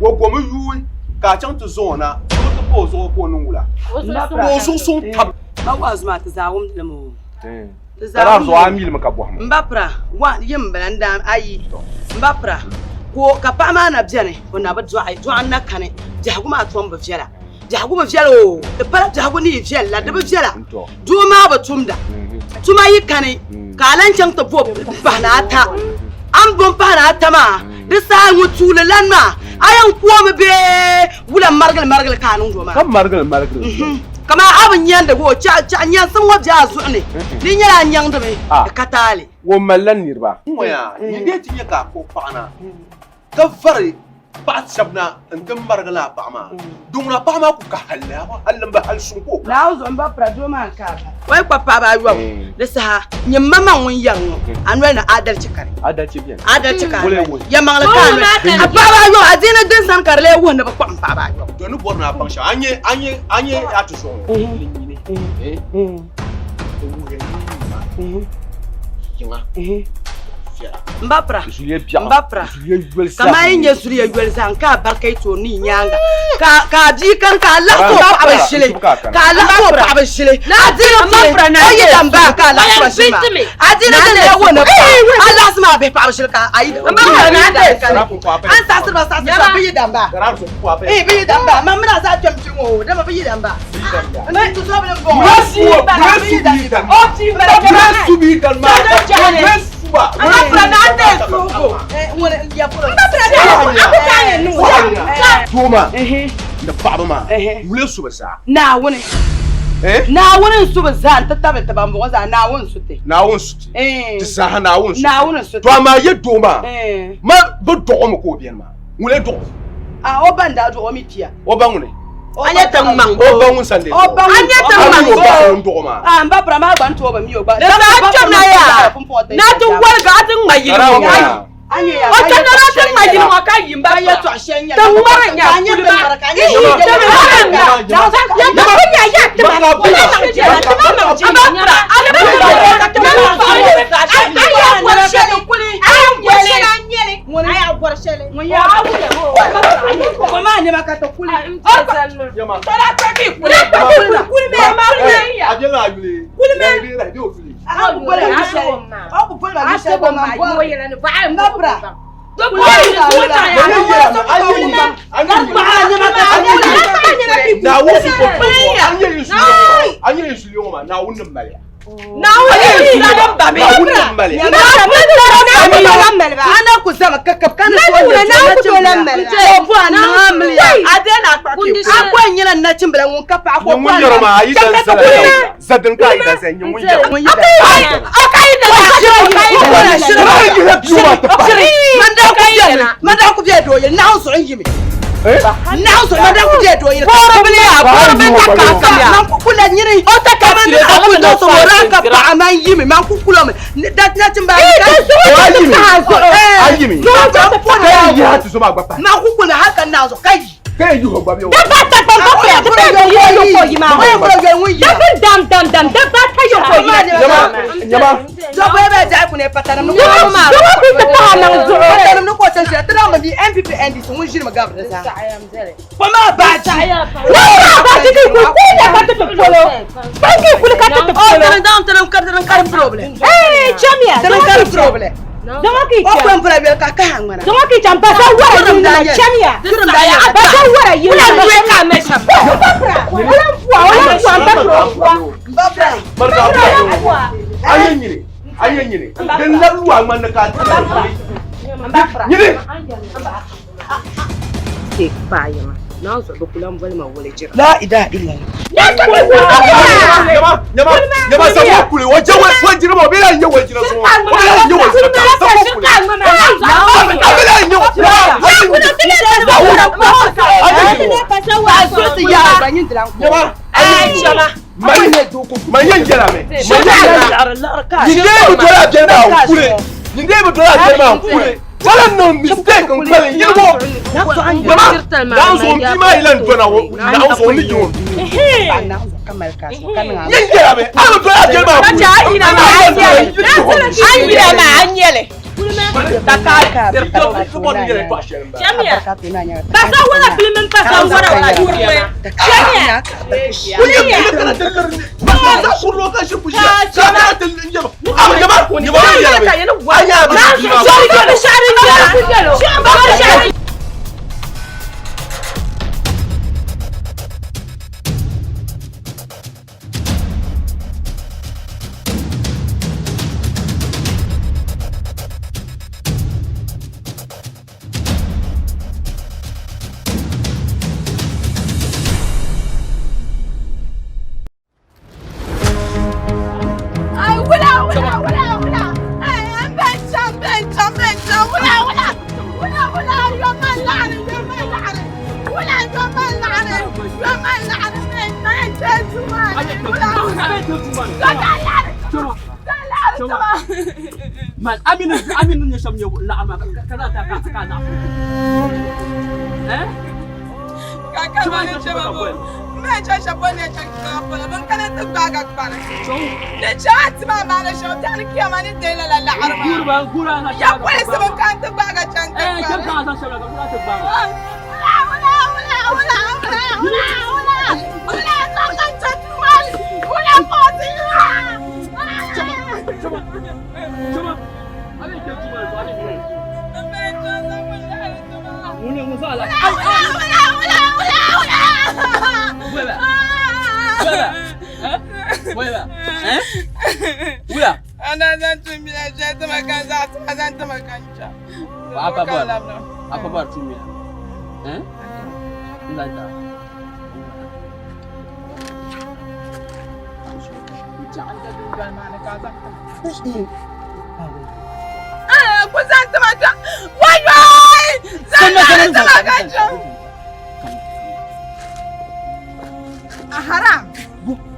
O gomi yuui ka a chaŋ ti zaŋ o na ni o ti pa o zuɣu ka o niŋ wula? Ka o zuɣu suŋ tab. Ba waazu maa ti zaa wumdi li mi o. Ti zaa Ka daa zuɣu a wumdi li. mili mi ka bɔhima. M ba pira, wa yim m-bala n daan ayi. M ba pira, ka o ka paɣa maa na beni o na bi dɔɣi, dɔɣi n-na kani, biɛhigu maa tom bi viɛla. Biɛhigu bi viɛla o, di pala biɛhigu ni yi viɛli la, di bi viɛla. Doo maa bi tumda. Tuma yi kani ka a lan chaŋ ti bo m-pahi ni ata. A ni bo m-pahi ni ata maa, Di saha ŋɔ tuuli lan maa, a yɛn kuomi bee wula marigili marigili ka a niŋdi o maa? Ka marigili marigili. Kaman a bi nyandi o chaɣ nyaŋsim ŋɔ be a zuɣu ni, di nyɛla a nyaŋdimi di ka taali. O malila niriba. Ŋ-ŋɔ yaa, yi dee ti nya ka a kpuɣi paɣa na ka vari paɣa shɛba na nti marigi lala paɣa maa, di ŋuna paɣa maa ku ka halli, halli m-bi hal suŋ ka o ka. Naawuni zuɣu m-ba pira doo maa n-ka a ba. O yi kpabi paɣaba ayɔbu di saha, nyini maŋmaŋ ŋun yɛri ŋɔ, a noli ni adalichi kani. Adalichi beni. Adalichi ka a Wula noli. wuhi. Yɛlimaŋli ka a noli. A paɣaba ayɔbu, a deei ni din sani ka di lee wuhi ni bɛ kpuɣim paɣaba ayɔbu. To ni bɔri ni a baŋ shɛm, a nya, a nya, a nya a tuzuɣu ŋɔ, ni nyini, eh, di wuhiya ni nyini maa, yiŋa, viɛla. M ba pira. Zuliya biɛɣu. M ba pira. Zuliya yoli zaa. Kamani yi nyɛ zuliya yoli zaa n ka a barika yi tooni ni yi nyaaŋa. Ka ka a bia kani ka a laɣisi o paɣaba ʒili. Ka a laɣisi o paɣaba ʒili. A dini kuli o yi dan baa ka a laɣisi ba ʒili maa. A dini din lee wuhi ni paɣa a laɣisi maa bihi paɣaba ʒili ka a yi dan kani. A ni saɣisiri ba saɣisiri shɛm bɛ yi dan baa. Ii bɛ yi dan baa. Man mini a zaa kpɛm kpi ŋɔ o dama bɛ yi dan baa. N ti tuzuɣu bili m-bɔŋɔ. Bɛ yi dan baa. Doo maa ni paɣaba maa wula su bi zaa. Naawuni Naawuni n su bi zaa n ti tabili ti ban bɔŋɔ zaa Naawuni n su ti. Naawuni su ti. Ti zaaha Naawuni su ti. Naawuni n su ti. To amaa ye doo maa ma bi dɔɣi o mi ka o beni maa ŋuni n dɔɣi o. A o ba n daa dɔɣi o mi kpiya. O ba ŋuni. A nyɛ tiŋ maŋ O ba ŋun sani O ba ŋun A tiŋ maŋ mi o ba ŋun dɔɣi o maa. A n ba pira maa gba n ti o bi mi o gba. Di zaa kpɛm na yaa na ti woligi a ti ŋma yili ŋɔ ka yi. O kpɛm na na ti ŋma yili ŋɔ ka yi n ba pira. Ti ŋmari nya kuli maa. Ihi ti ŋmari nya. Ya ti ku nya ya ti ma. Ti ma niŋ jɛla ti ma niŋ jɛla. A ba pira a ni bi ŋmari ti ma niŋ jɛla. A yaa bɔri shɛli a yaa bɔri shɛli a nyɛli. A yaa bɔri shɛli. Ŋun maa nɛma ka ti kuli. Ana ku zama ka kap ka ni so nyɛ o bu a niŋ a miliya a dee na kpaɣi a ko n nyɛla nachimbila ŋun ka paɣa ko Ŋun yɛrɔ maa a yi dan zala zadin ka a yi dan zala nyɛ ŋun yɛrɔ. Man daa ku bɛ doo yili naɣ zuɣu n yimi naɣ zuɣu man daa ku bɛ doo yili kɔrɔbili ya kɔrɔbili ta ka ka man ku kula nyini o ta ka man a ku doo so ra ka paɣa man yimi man ku kulo mi da nachimba ayi ka A yimi. Ka yi ha ti so maa gba pahi. man ku kula hali ka naɣ zuɣu ka yi Ka yi yuhi gba bɛ o. Dabba ata gba ba pira di bɛ yɔ yɔ ko yi maa. Dabba dam dam dam dabba ata yɔ ko yi maa. Nyama nyama. Dɔbɔ bɛ dahi ku ne patanim ni ko Dɔbɔ ku ti pahi niŋ zuɣu. Patanim ni ko tin shɛli ti daa mi NPP NDC ŋun ʒiri mi gabiri di zaa. Ko maa baaji. Na maa baaji ki ku ku ya ka ti ti polo. Kpan ki kuli ka ti ti polo. O tini daŋ tini kari tini kari problem. Ee chamiya. Tini kari problem. Dɔŋɔ ki O cham. kpɛm pula yoli ka kaha ŋmana. Dɔŋɔ ki cham basa wara yi nima chamiya. Basa wara yi nima. Wula ka mɛ shɛm. Ba pira. Wula pua wula pua ba pira o pua. Ba pira. Barika a A ye ɲini. A ye ɲini. Din labi lu a ŋmani ni ka a ti ɲini. Ke paɣa naan zuɣu bi kula boli ma wali jira. La ilaha illallah. Nyama nyama nyama sabo kule wa je wa jira ma o bɛ la ɲɛ wa jira sɔn. O bɛ la ɲɛ wa jira sabo kule. A bɛ la ɲɛ wa. Ma ye n jɛla mɛ. Nin den bɛ dɔ la jɛn na kule. Nin den bɛ dɔ la jɛn na kule. Wala niŋ mistake n kpali yili ŋɔ. Nyama n'an sɔn bi ma yɛlɛ n dɔnna o n'an sɔn ni jɔn. Ye n jɛla mɛ. A bɛ dɔ la jɛn na kule. A yira ma a nyɛli. Basa wara bilimin basa wara wala kurwe. Chamiya. Man, a mi ni a mi ni nyɛ shɛm nyɛ laɣiri maa ka zaŋ ta ka ka zaɣ Eh? Kaka ma ni chɛba bo. N bɛ chɛ shɛba ni chɛ ka pola bin kana ti gbaai ka kpari. Ni chɛ a ti maa maani shɛba tɛha ni kiyama ni deei lala laɣiri maa. Guuri ba guuri a na Ya polisi bin kana ti gbaai ka chɛn ti Eh, kpari. chɛ ka a zaŋ shɛba ka guuri a ti gbaai. Wula wula wula wula wula wula wula wula zaŋ ka chɛ tuma wula pɔsi. Chɛma chɛma chɛma a bɛ chɛ tuma a bɛ chɛ. N bɛ chɛ zaŋ laɣiri tuma. Ŋuni ŋun zaŋ la. Wula wula wula wula wula. Wɛba wɛba eh wɛba eh wula. Ana zaŋ tumbiya shɛli tima ka n zaɣ tima zaŋ tima ka n chɛ. Apa bɔri apa bɔri tumbiya eh n zaŋ ta. Ku zaŋ tima chɛ. Wayɔi! Zaŋ laɣiri tima ka n chɛ. A haram.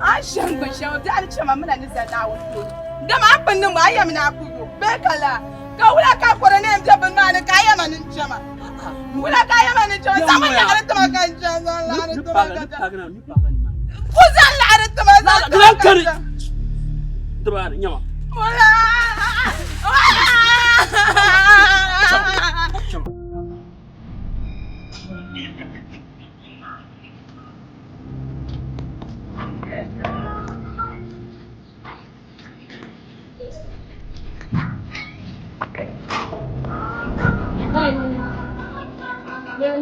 A shɛm gbun shɛm biɛɣu ni chɛma mina ni za Naawuni tooni. Dama a pini niŋ a yɛmi ni a ku yo bee ka laa. Ka wula ka a kɔre ni yɛn be bini maa ni ka a yɛma ni n chɛma? Wula ka a yɛma ni n chɛma? Zaŋmi laɣiri tima ka n chɛ. Zaŋ laɣiri tima ka n chɛ. Ku zaŋ laɣiri tima zaŋ tima ka n chɛ. Wula! Wula!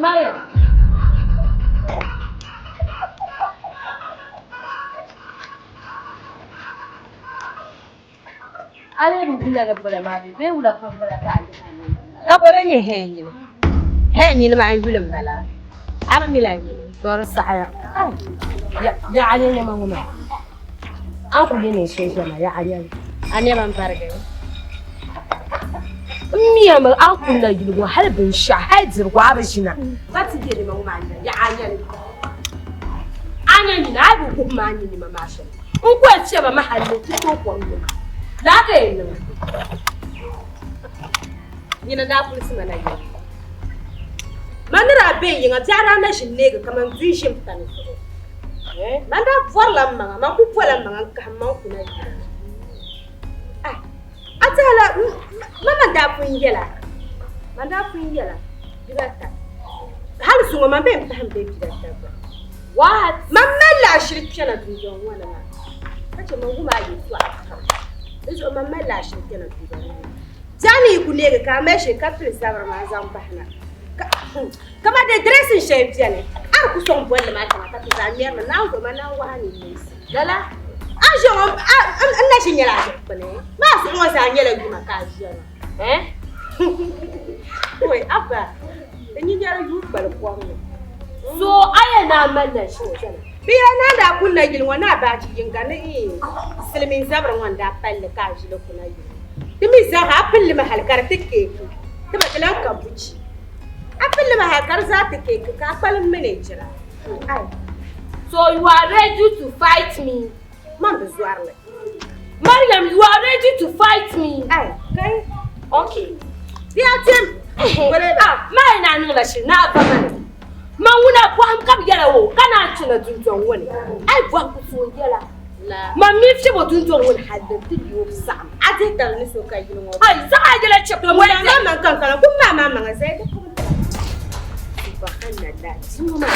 Mariam. Ale bi wula ni bala maa bee wula ka bala ka a Ka bɔra nyɛ hɛn nyini. Hɛn nyini maa yuli n bala. A bi mi la yuli. To di saɣaya. Yaɣa ni nɛma ŋɔ maa. A ni kuli yɛ neen shɛli ʒiya maa yaɣa nyɛli. A nɛma n barigi. N miya mi a ni kuli na yuli ŋɔ hali binshɛɣu hali dirigu a bi ʒina. Ka ti yɛ nɛma ŋɔ maa yaɣa nyɛli. A nya nyini a bi kuhi ma a ni nɛma maa shɛli. N ku yɛn chɛ ba mi hali ni ti tooi kom nima. Laa ka yɛn niŋ. Nyini n-daa kulisi ma na yiŋa. Man ni daa be yiŋa, biɛɣu daa na ʒi n-neegi kaman bia ʒi m-pani zuɣu. Man daa bɔrila m maŋa, man kul bɔla m maŋa n-kahim man kuna yiŋa. Ai, a tɛhila man man daa pun yɛla, man daa pun yɛla bibaata. Hali zuŋɔ man bee m-pahi m be bibaata gba. What? Man malila ashili kpɛna dundɔŋ ŋɔ ni maa, ka chɛ man wum a yɛtɔɣa pam. Di zuɣu man malila ashili kpɛna dundɔŋ ŋɔ ni. Biɛɣu ni yi ku neegi ka a mali shee ka pili zabiri maa zaŋ bahi na. Kaman dee dressing shɛli beni, a di ku sɔŋ bolli maa tiŋa ka ti zaa ŋmɛri li, Naawuni zuɣu man naan wahi a ni neesi. Lala a ni ʒiya ŋɔ n na ʒi nyɛla a zuɣu kpini? Maa zuɣu ŋɔ zaa nyɛla yuma ka a ʒiya maa. Eh? Oi, Abba, di nyinyɛri yuui kpali kom ni. So a yɛn naan mali na ʒini kpɛna. Bɛ yɛla naan daa kuli na yili ŋɔ ni a baaji yiŋga ni silimiin zabiri ŋɔ n-daa pali li ka a ʒili kuna yili ŋɔ. Di mi zaaha a pili li mi hali ka di ti keeki ti ba di lahi ka buchi. A pili li mi hali ka di zaa ti keeki ka a kpalim mi ni jira. Ai. So you are ready to fight me? Man bi zɔri li. Mariam, you are ready to fight me? Ai, kai. Okay. Bia tim. Ah, mai na niŋla shili na a ba ma ni. Man ŋuna bɔhim ka bi yɛla o ka naan chana dundɔŋ ŋɔ ni. Ai bɔhim ku tooi yɛla. Man mi fiɛbo dundɔŋ ŋɔ ni hali din ti leei o saɣim. A dihi tali ni so ka yili ŋɔ. Ai, zaɣ a yɛla chɛ ka Wala maa man kankana kum maa maa maŋa zaya di puuni. Subhanallah, di ŋɔ maa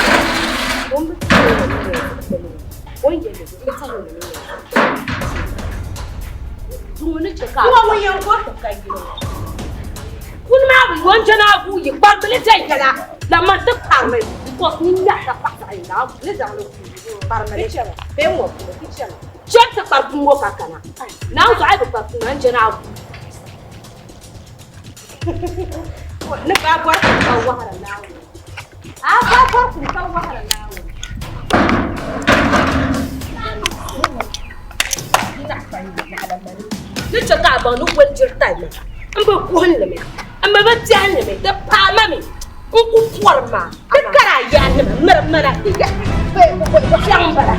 o ni bi ti o ni yɛn kpini o ni yɛn bi ti o ni yɛn Zuŋɔ ni chɛ ka Zuŋɔ ŋun yɛn gɔriti ka yili ŋɔ. Kuni maa bi yɔn jɛna a guui yi kparibili viɛnyɛla la man ti kparimi because ni nyaɣi ka paɣa zaɣ yinga a ni zaŋ li guui kparimi li Bee ŋɔ polo ti chɛma. Chɛri ti kpari puni ŋɔ ka kana. Naawuni zuɣu a yi bi kpari puni maa n jɛna a guui. Ni baa bɔri kum ka wahiri Naawuni. A baa bɔri kum ka wahiri Naawuni. Ni chɛ ka a baŋ ni walijiri talima m bi kuhim li mi, m bi bi biɛhi li mi, di paai ma mi, n ku pɔri maa. Ti kari a yaannima miri mana ti ya Kpiɔŋ m-bala.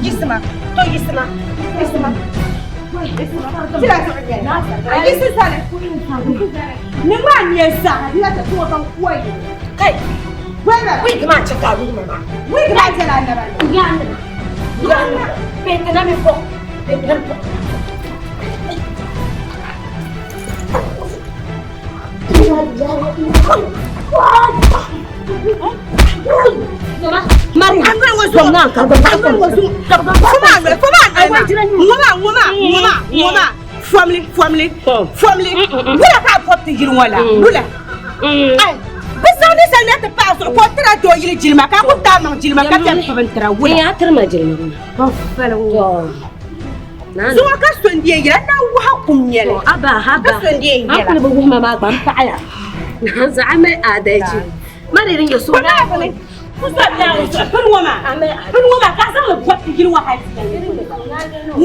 Yiɣisima, to yiɣisima, yiɣisima. Tira zuɣu nyɛli. A yiɣisi zali. Ni maa nyɛ zaa, ni la ti tuŋɔ ka n kuwa yi. Kai, wig maa chɛ ka a wig ma maa. Wig maa jɛla a naba ni. Yaa nima. Yaa nima. Bɛn ti na mi bɔ. Bɛn ti na mi bɔ. Fomli, fomli, fomli. Wula ka a pɔbi ti yili ŋɔ la? Wula? Ai, bi zaŋdi sali na ti paɣa zuɣu ka o tira doo yili jilima ka a ku taai maŋ jilima ka piɛli pɔbi n-tira wula? N yaa tiri ma jilima ŋɔ. Zuŋɔ ka so n-deei yɛla na wahu kum nyɛli. Aba, haba. Ka so n-deei An yɛla. kuli bi wuhi ma maa gba m paɣaya. Zaɣa mali adalci. Ma di din nyɛ so Maa bini. Ku so Naawuni zuɣu bini ŋɔ maa. Bini ŋɔ maa ka a zaŋ li bɔbi ti yili ŋɔ hali ti yɛn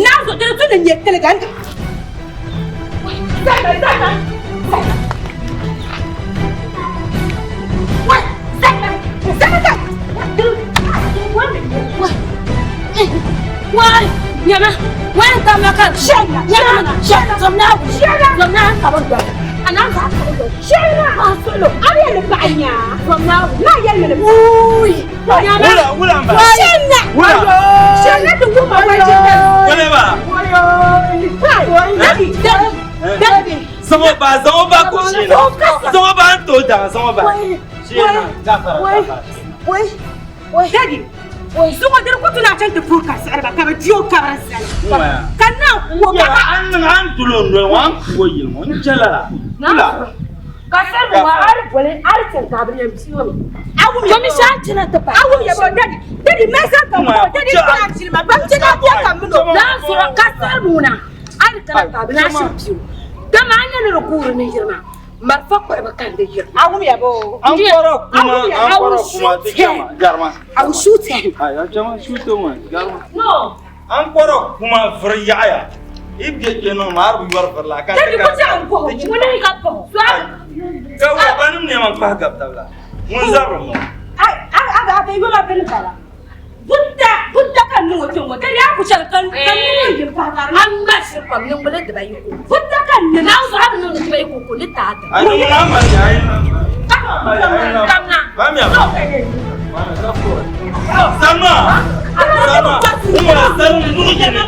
Naa zuɣu di tu ni nyɛ tiliga n Zalima, zalima, zalima. Wai, zalima, zalima. Wai, nyama, wai n tam ka Shɛla, nyama, shɛla, zom na shɛla. Zom na ka bin dɔli. A naan zaɣ ka bin dɔli. Shɛla. A suɣulo. A yɛli ni paɣa nyaa. Zom na Na yɛli mi ni Wuui. Nyama. Wula, wula n bala. Shɛla. Wula. Shɛla ti wum a wai jɛnda. Wula ba. Daddy, daddy, daddy. Zaŋɔ ba, zaŋɔ ba ko shi na. Zaŋɔ ba n to daŋ, zaŋɔ ba. Shi na, gafara, gafara. Daddy, zuŋɔ diri ku ti na chaŋ ti puhi ka siɣiri ba ka bi di o kabiri zali. Ka na ku o ka An niŋ an tulo n doli ŋɔ, an ku o yili ŋɔ, n chɛ lala. Wula. Ka sani ŋɔ a di boli a di chɛn ka bi yɛn pii o mi. Domin shee a chana ti paai. A wum ya bɔ daddy, daddy mɛsa ka bɔ daddy kpɛra jilima ba chɛ na bia ka min o. Naa zuɣu ka sani ŋuna a di kana ka bi na shiri pii o. Dama a nyɛ ni di guuri ni yiri maa malifa kpuɣibu ka di yiri. A wum ya bɔ. An kɔrɔ kuma, an kɔrɔ kuma ti chama, garima. I will shoot him. Ai, a chama shoot him, garima. No. An kɔrɔ kuma viri yaɣaya. I bɛ kpɛ niŋ maa, a di bi yɔri viri la. Ka Daddy ku chaŋ n bɔh o. Ŋuni n ka bɔh o. So a. Ka wula banim nɛma n-kpahi gabi taba la. Ŋun zabiri ŋɔ. Ai, a a a bɛ yoma bini bala. Butta, butta ka n niŋ o kpɛ ŋɔ. Daddy a ku chɛli ka ka n niŋ yiri pahi ka di. An ŋma shiri pam niŋbili dibayi ko. Butta ka n niŋ. Naa zuɣu a bi niŋ ni dibayi ko ko ni taai ti. Ai, ŋun a mali ai. Kamna. Bamiya. Salma. Salma. Umar Salma nuɣu yini.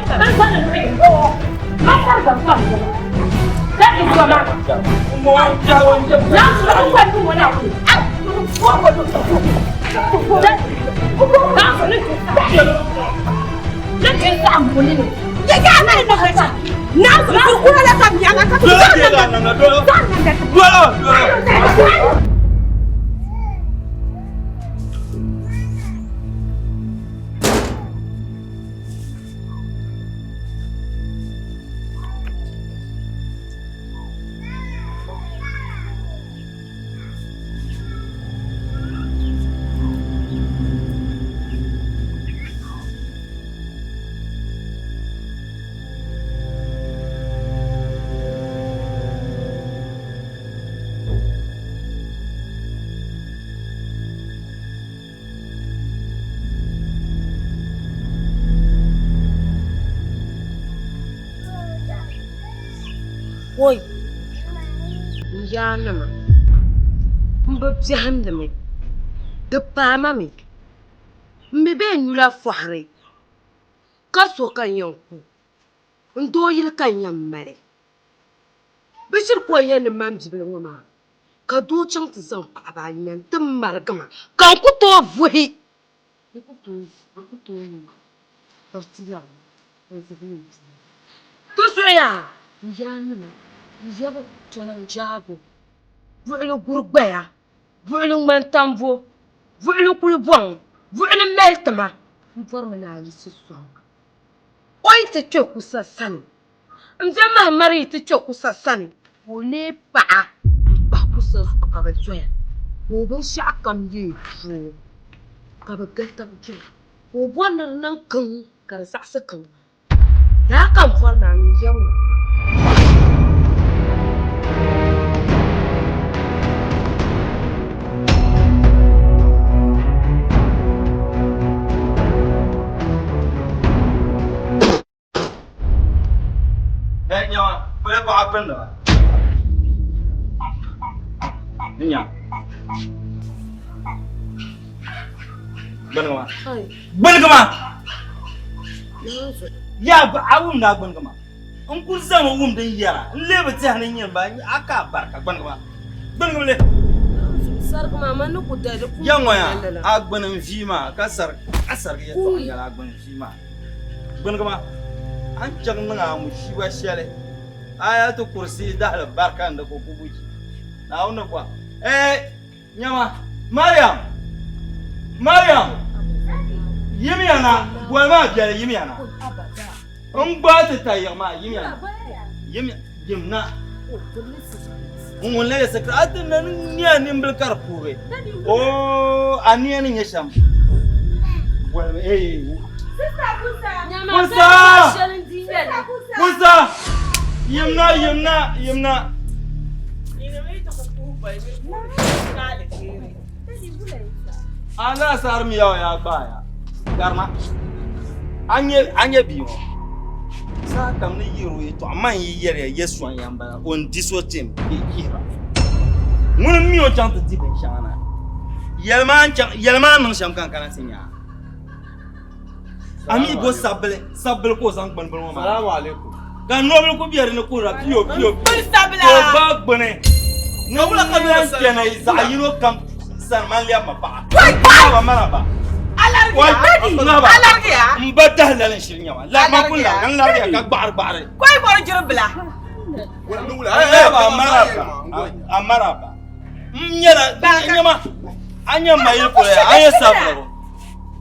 Woi, n yaanima, m bi biɛhimdimi, di paai ma mi. M mi bee n nyula fɔhiri ka so ka n yɛn ku, n doo yili ka n yɛn mali. Bɛ shiri ku o yɛn ni mani bibila ŋɔ maa, ka doo chaŋ ti zaŋ paɣiba ayi na nti marigi ma ka n ku tooi vuhi. N ku tooi n ku tooi niŋ ka bɛ ti lɛbi ma n ti niŋ Ti zuɣu yaa n yaanima n yaba tɔna n jaago buɣili guri gbaya buɣili ŋmani tambo buɣili kuli bɔŋ buɣili mali tima n bɔrimi ni a yiɣisi sɔŋ o yi ti kpe kusa sani n bɛ Mahamari yi ti kpe kusa sani ka o leei paɣa m-pahi kusa zuɣu ka bɛ doya ka o binshɛɣu kam leei doo ka bɛ gili taba doya ka o bɔri ni di niŋ kiŋ ka di zaɣisi kiŋ maa. Lala ka m bɔri ni a niŋ yɛm ŋɔ. Gbunni ba. Nya. Gbunni ma. Gbunni ma. Ya a wumdi a gbunni ma. N kuli zaŋmi wumdi n yɛra n lee bi tɛhi ni nyini ba a ka a barika gbunni ma. Gbunni ma le. Sarigi maa man ni ku da di Ya ŋɔ ya a gbuni n vii maa ka sari a sarigi yɛltɔɣa nyɛla a gbuni n vii maa. Gbunni ma a ni chaŋ niŋ a mushiiba shɛli Ayatul Kursi dahali barika n di ku ku buchi. Naawuni ni bɔha. Ee nyama Mariam Mariam yimiya na boli maa biɛli yimiya na n gbaai ti tayiɣ maa yimiya na yimiya yim na n ŋun lɛlɛ sikiri a ti na nia nimbili ka di puugi oo a nia ni nyɛ shɛm bolimi ee Musa Musa yimna yimna yimna a na sari miya o ya gbaaya garima a nyɛ bia ŋɔ saa kam ni yiri o yɛtɔɣa man yi yɛriya yɛ sɔnya n bala o ni di so tim bee chihira ŋuni m mi o chaŋ ti di binshɛŋa na yɛlima a niŋ shɛm ka n kana ti nya a mi bo sabili sabili ka o zaŋ gbuni bini ŋɔ maa Salamu alaikum. ka nobili ku bɛ dinni kuhira piyo piyo Gbuni sabila. ka o gbaai gbuni ŋa wula ka lan kpɛna zaɣ yino kam sani man lɛbi ma paɣa Ŋaba mana ba Alarigiya. Alarigiya. n ba dahi lali n shiri nyɛma la man kuli la n larigiya ka gbaɣari gbaɣari Koi bɔri jiri bila. Ŋaba a mara ba a mara ba n nyɛla nyɛma a nyɛ ma yili polo ya a nyɛ sabila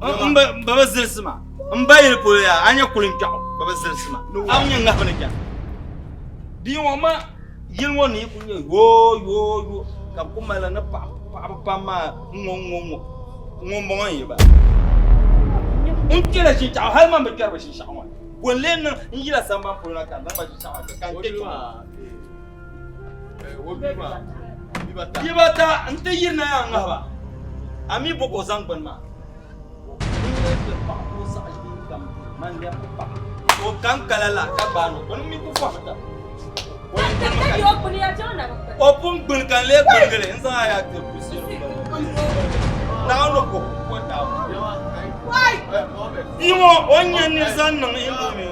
n ba bi zilisi ma n ba yili polo yaa a nyɛ kulinkpɛɣu ba bi zilisi ma a mi nyɛ ŋahibu ni chɛna bia ŋɔ ma yili ŋɔ ni yi kuli nyɛ yoo yoo yoo ka bi ku malila ni paɣaba pam maa n ŋɔ n ŋɔ ŋɔ ŋɔ n bɔŋɔ n yi ba n kpɛla shinshɛɣu hali man bi kpɛri bi shinshɛɣu ŋɔ bɔ n lee niŋ n yila sambani polo na ka n niŋ ba shinshɛɣu ka n kpɛ kpɛ Bibata n ti yirina yaa ŋahiba a mi bo ka o zaŋ gbuni maa o kan kala la ka gbaai o gbuni mi ku fɔhimi ta o pun gbuni ka n lee gbungili n zaŋ a yaa ti kusi naawuni ko ko bia ŋɔ o ni nyɛ niri zaŋ niŋ indomie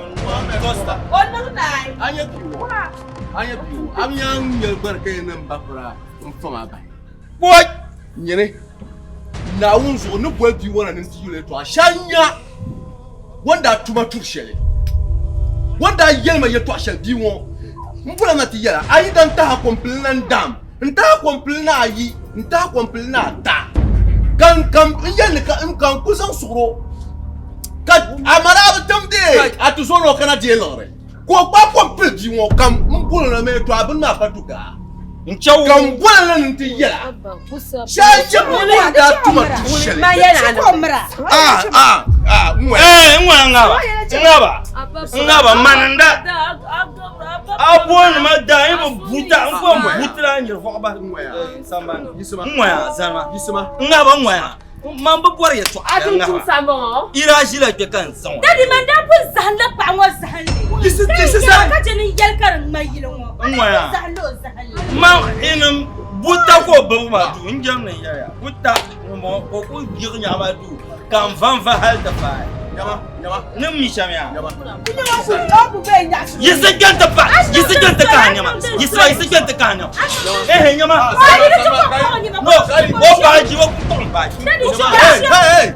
tosta O niŋ naai. A nyɛ bia ŋɔ, a bi nyaŋ ŋmɛli gbani ka yɛn niŋ bafira n-fam a bahi. Kpɔi! Nyini, Naawuni zuɣu ni boli bia ŋɔ na ni nti yuli yɛtɔɣa shɛli n-nya o ni daa tuma turi shɛli, o ni daa yɛli ma yɛtɔɣ shɛli bia ŋɔ m bola na ti yɛla, a yi dan tahi a kɔmpili na n-daam, n tahi a kɔmpili na ayi, n tahi a kɔmpili na ata, ka n ka n yɛli ni ka n ka n ku zaŋ suɣir o, ka a ma daa bi tim dee a ti zo ni o kana deei liɣiri. Ka o gbaai kom pili bia ŋɔ kam m-boli na mi, to a bini maa pa du gaa. Ka m boli na ni nti yɛl a, Shee n-chɛ bia ŋɔ ni daa tuma du shɛli. Ah, ah, ah, n ŋɔya. Eh, n ŋɔya ŋaba, ŋaba, ŋaba, mani n-da. A booni ma daa, yi bi buta, n ko m-butila n yiri vɔɣu bahi. Sambani. N ŋɔya, zalima. Ŋaba, n ŋɔya. Man bi bɔri yɛltɔɣa A tumtumsa m-bɔŋɔ. Ira ʒila kpe ka n zaŋ o. Daddy, man daa pun zahimla paɣa ŋɔ zahinli. Yisi Ka yisi n sa. ka chɛ ni n yɛli ka di ŋma yili ŋɔ. N ŋɔya. Daa pun zahimla o zahinli. Man inim buta ka o gbubi ma duu n jɛm ni n yɛliya buta ŋun-bɔŋɔ ka o kuli yiɣi nyaɣi ma duu ka n va n-va hali ti paai. Ni mi shɛm yaa. Yisi kpe n-ti pa yisi kpe n-ti kahi nɛma yisi ba yisi kpe n-ti kahi nɛma ehe nɛma no o baaji o ku kpuɣi baaji. Hey, hey, hey!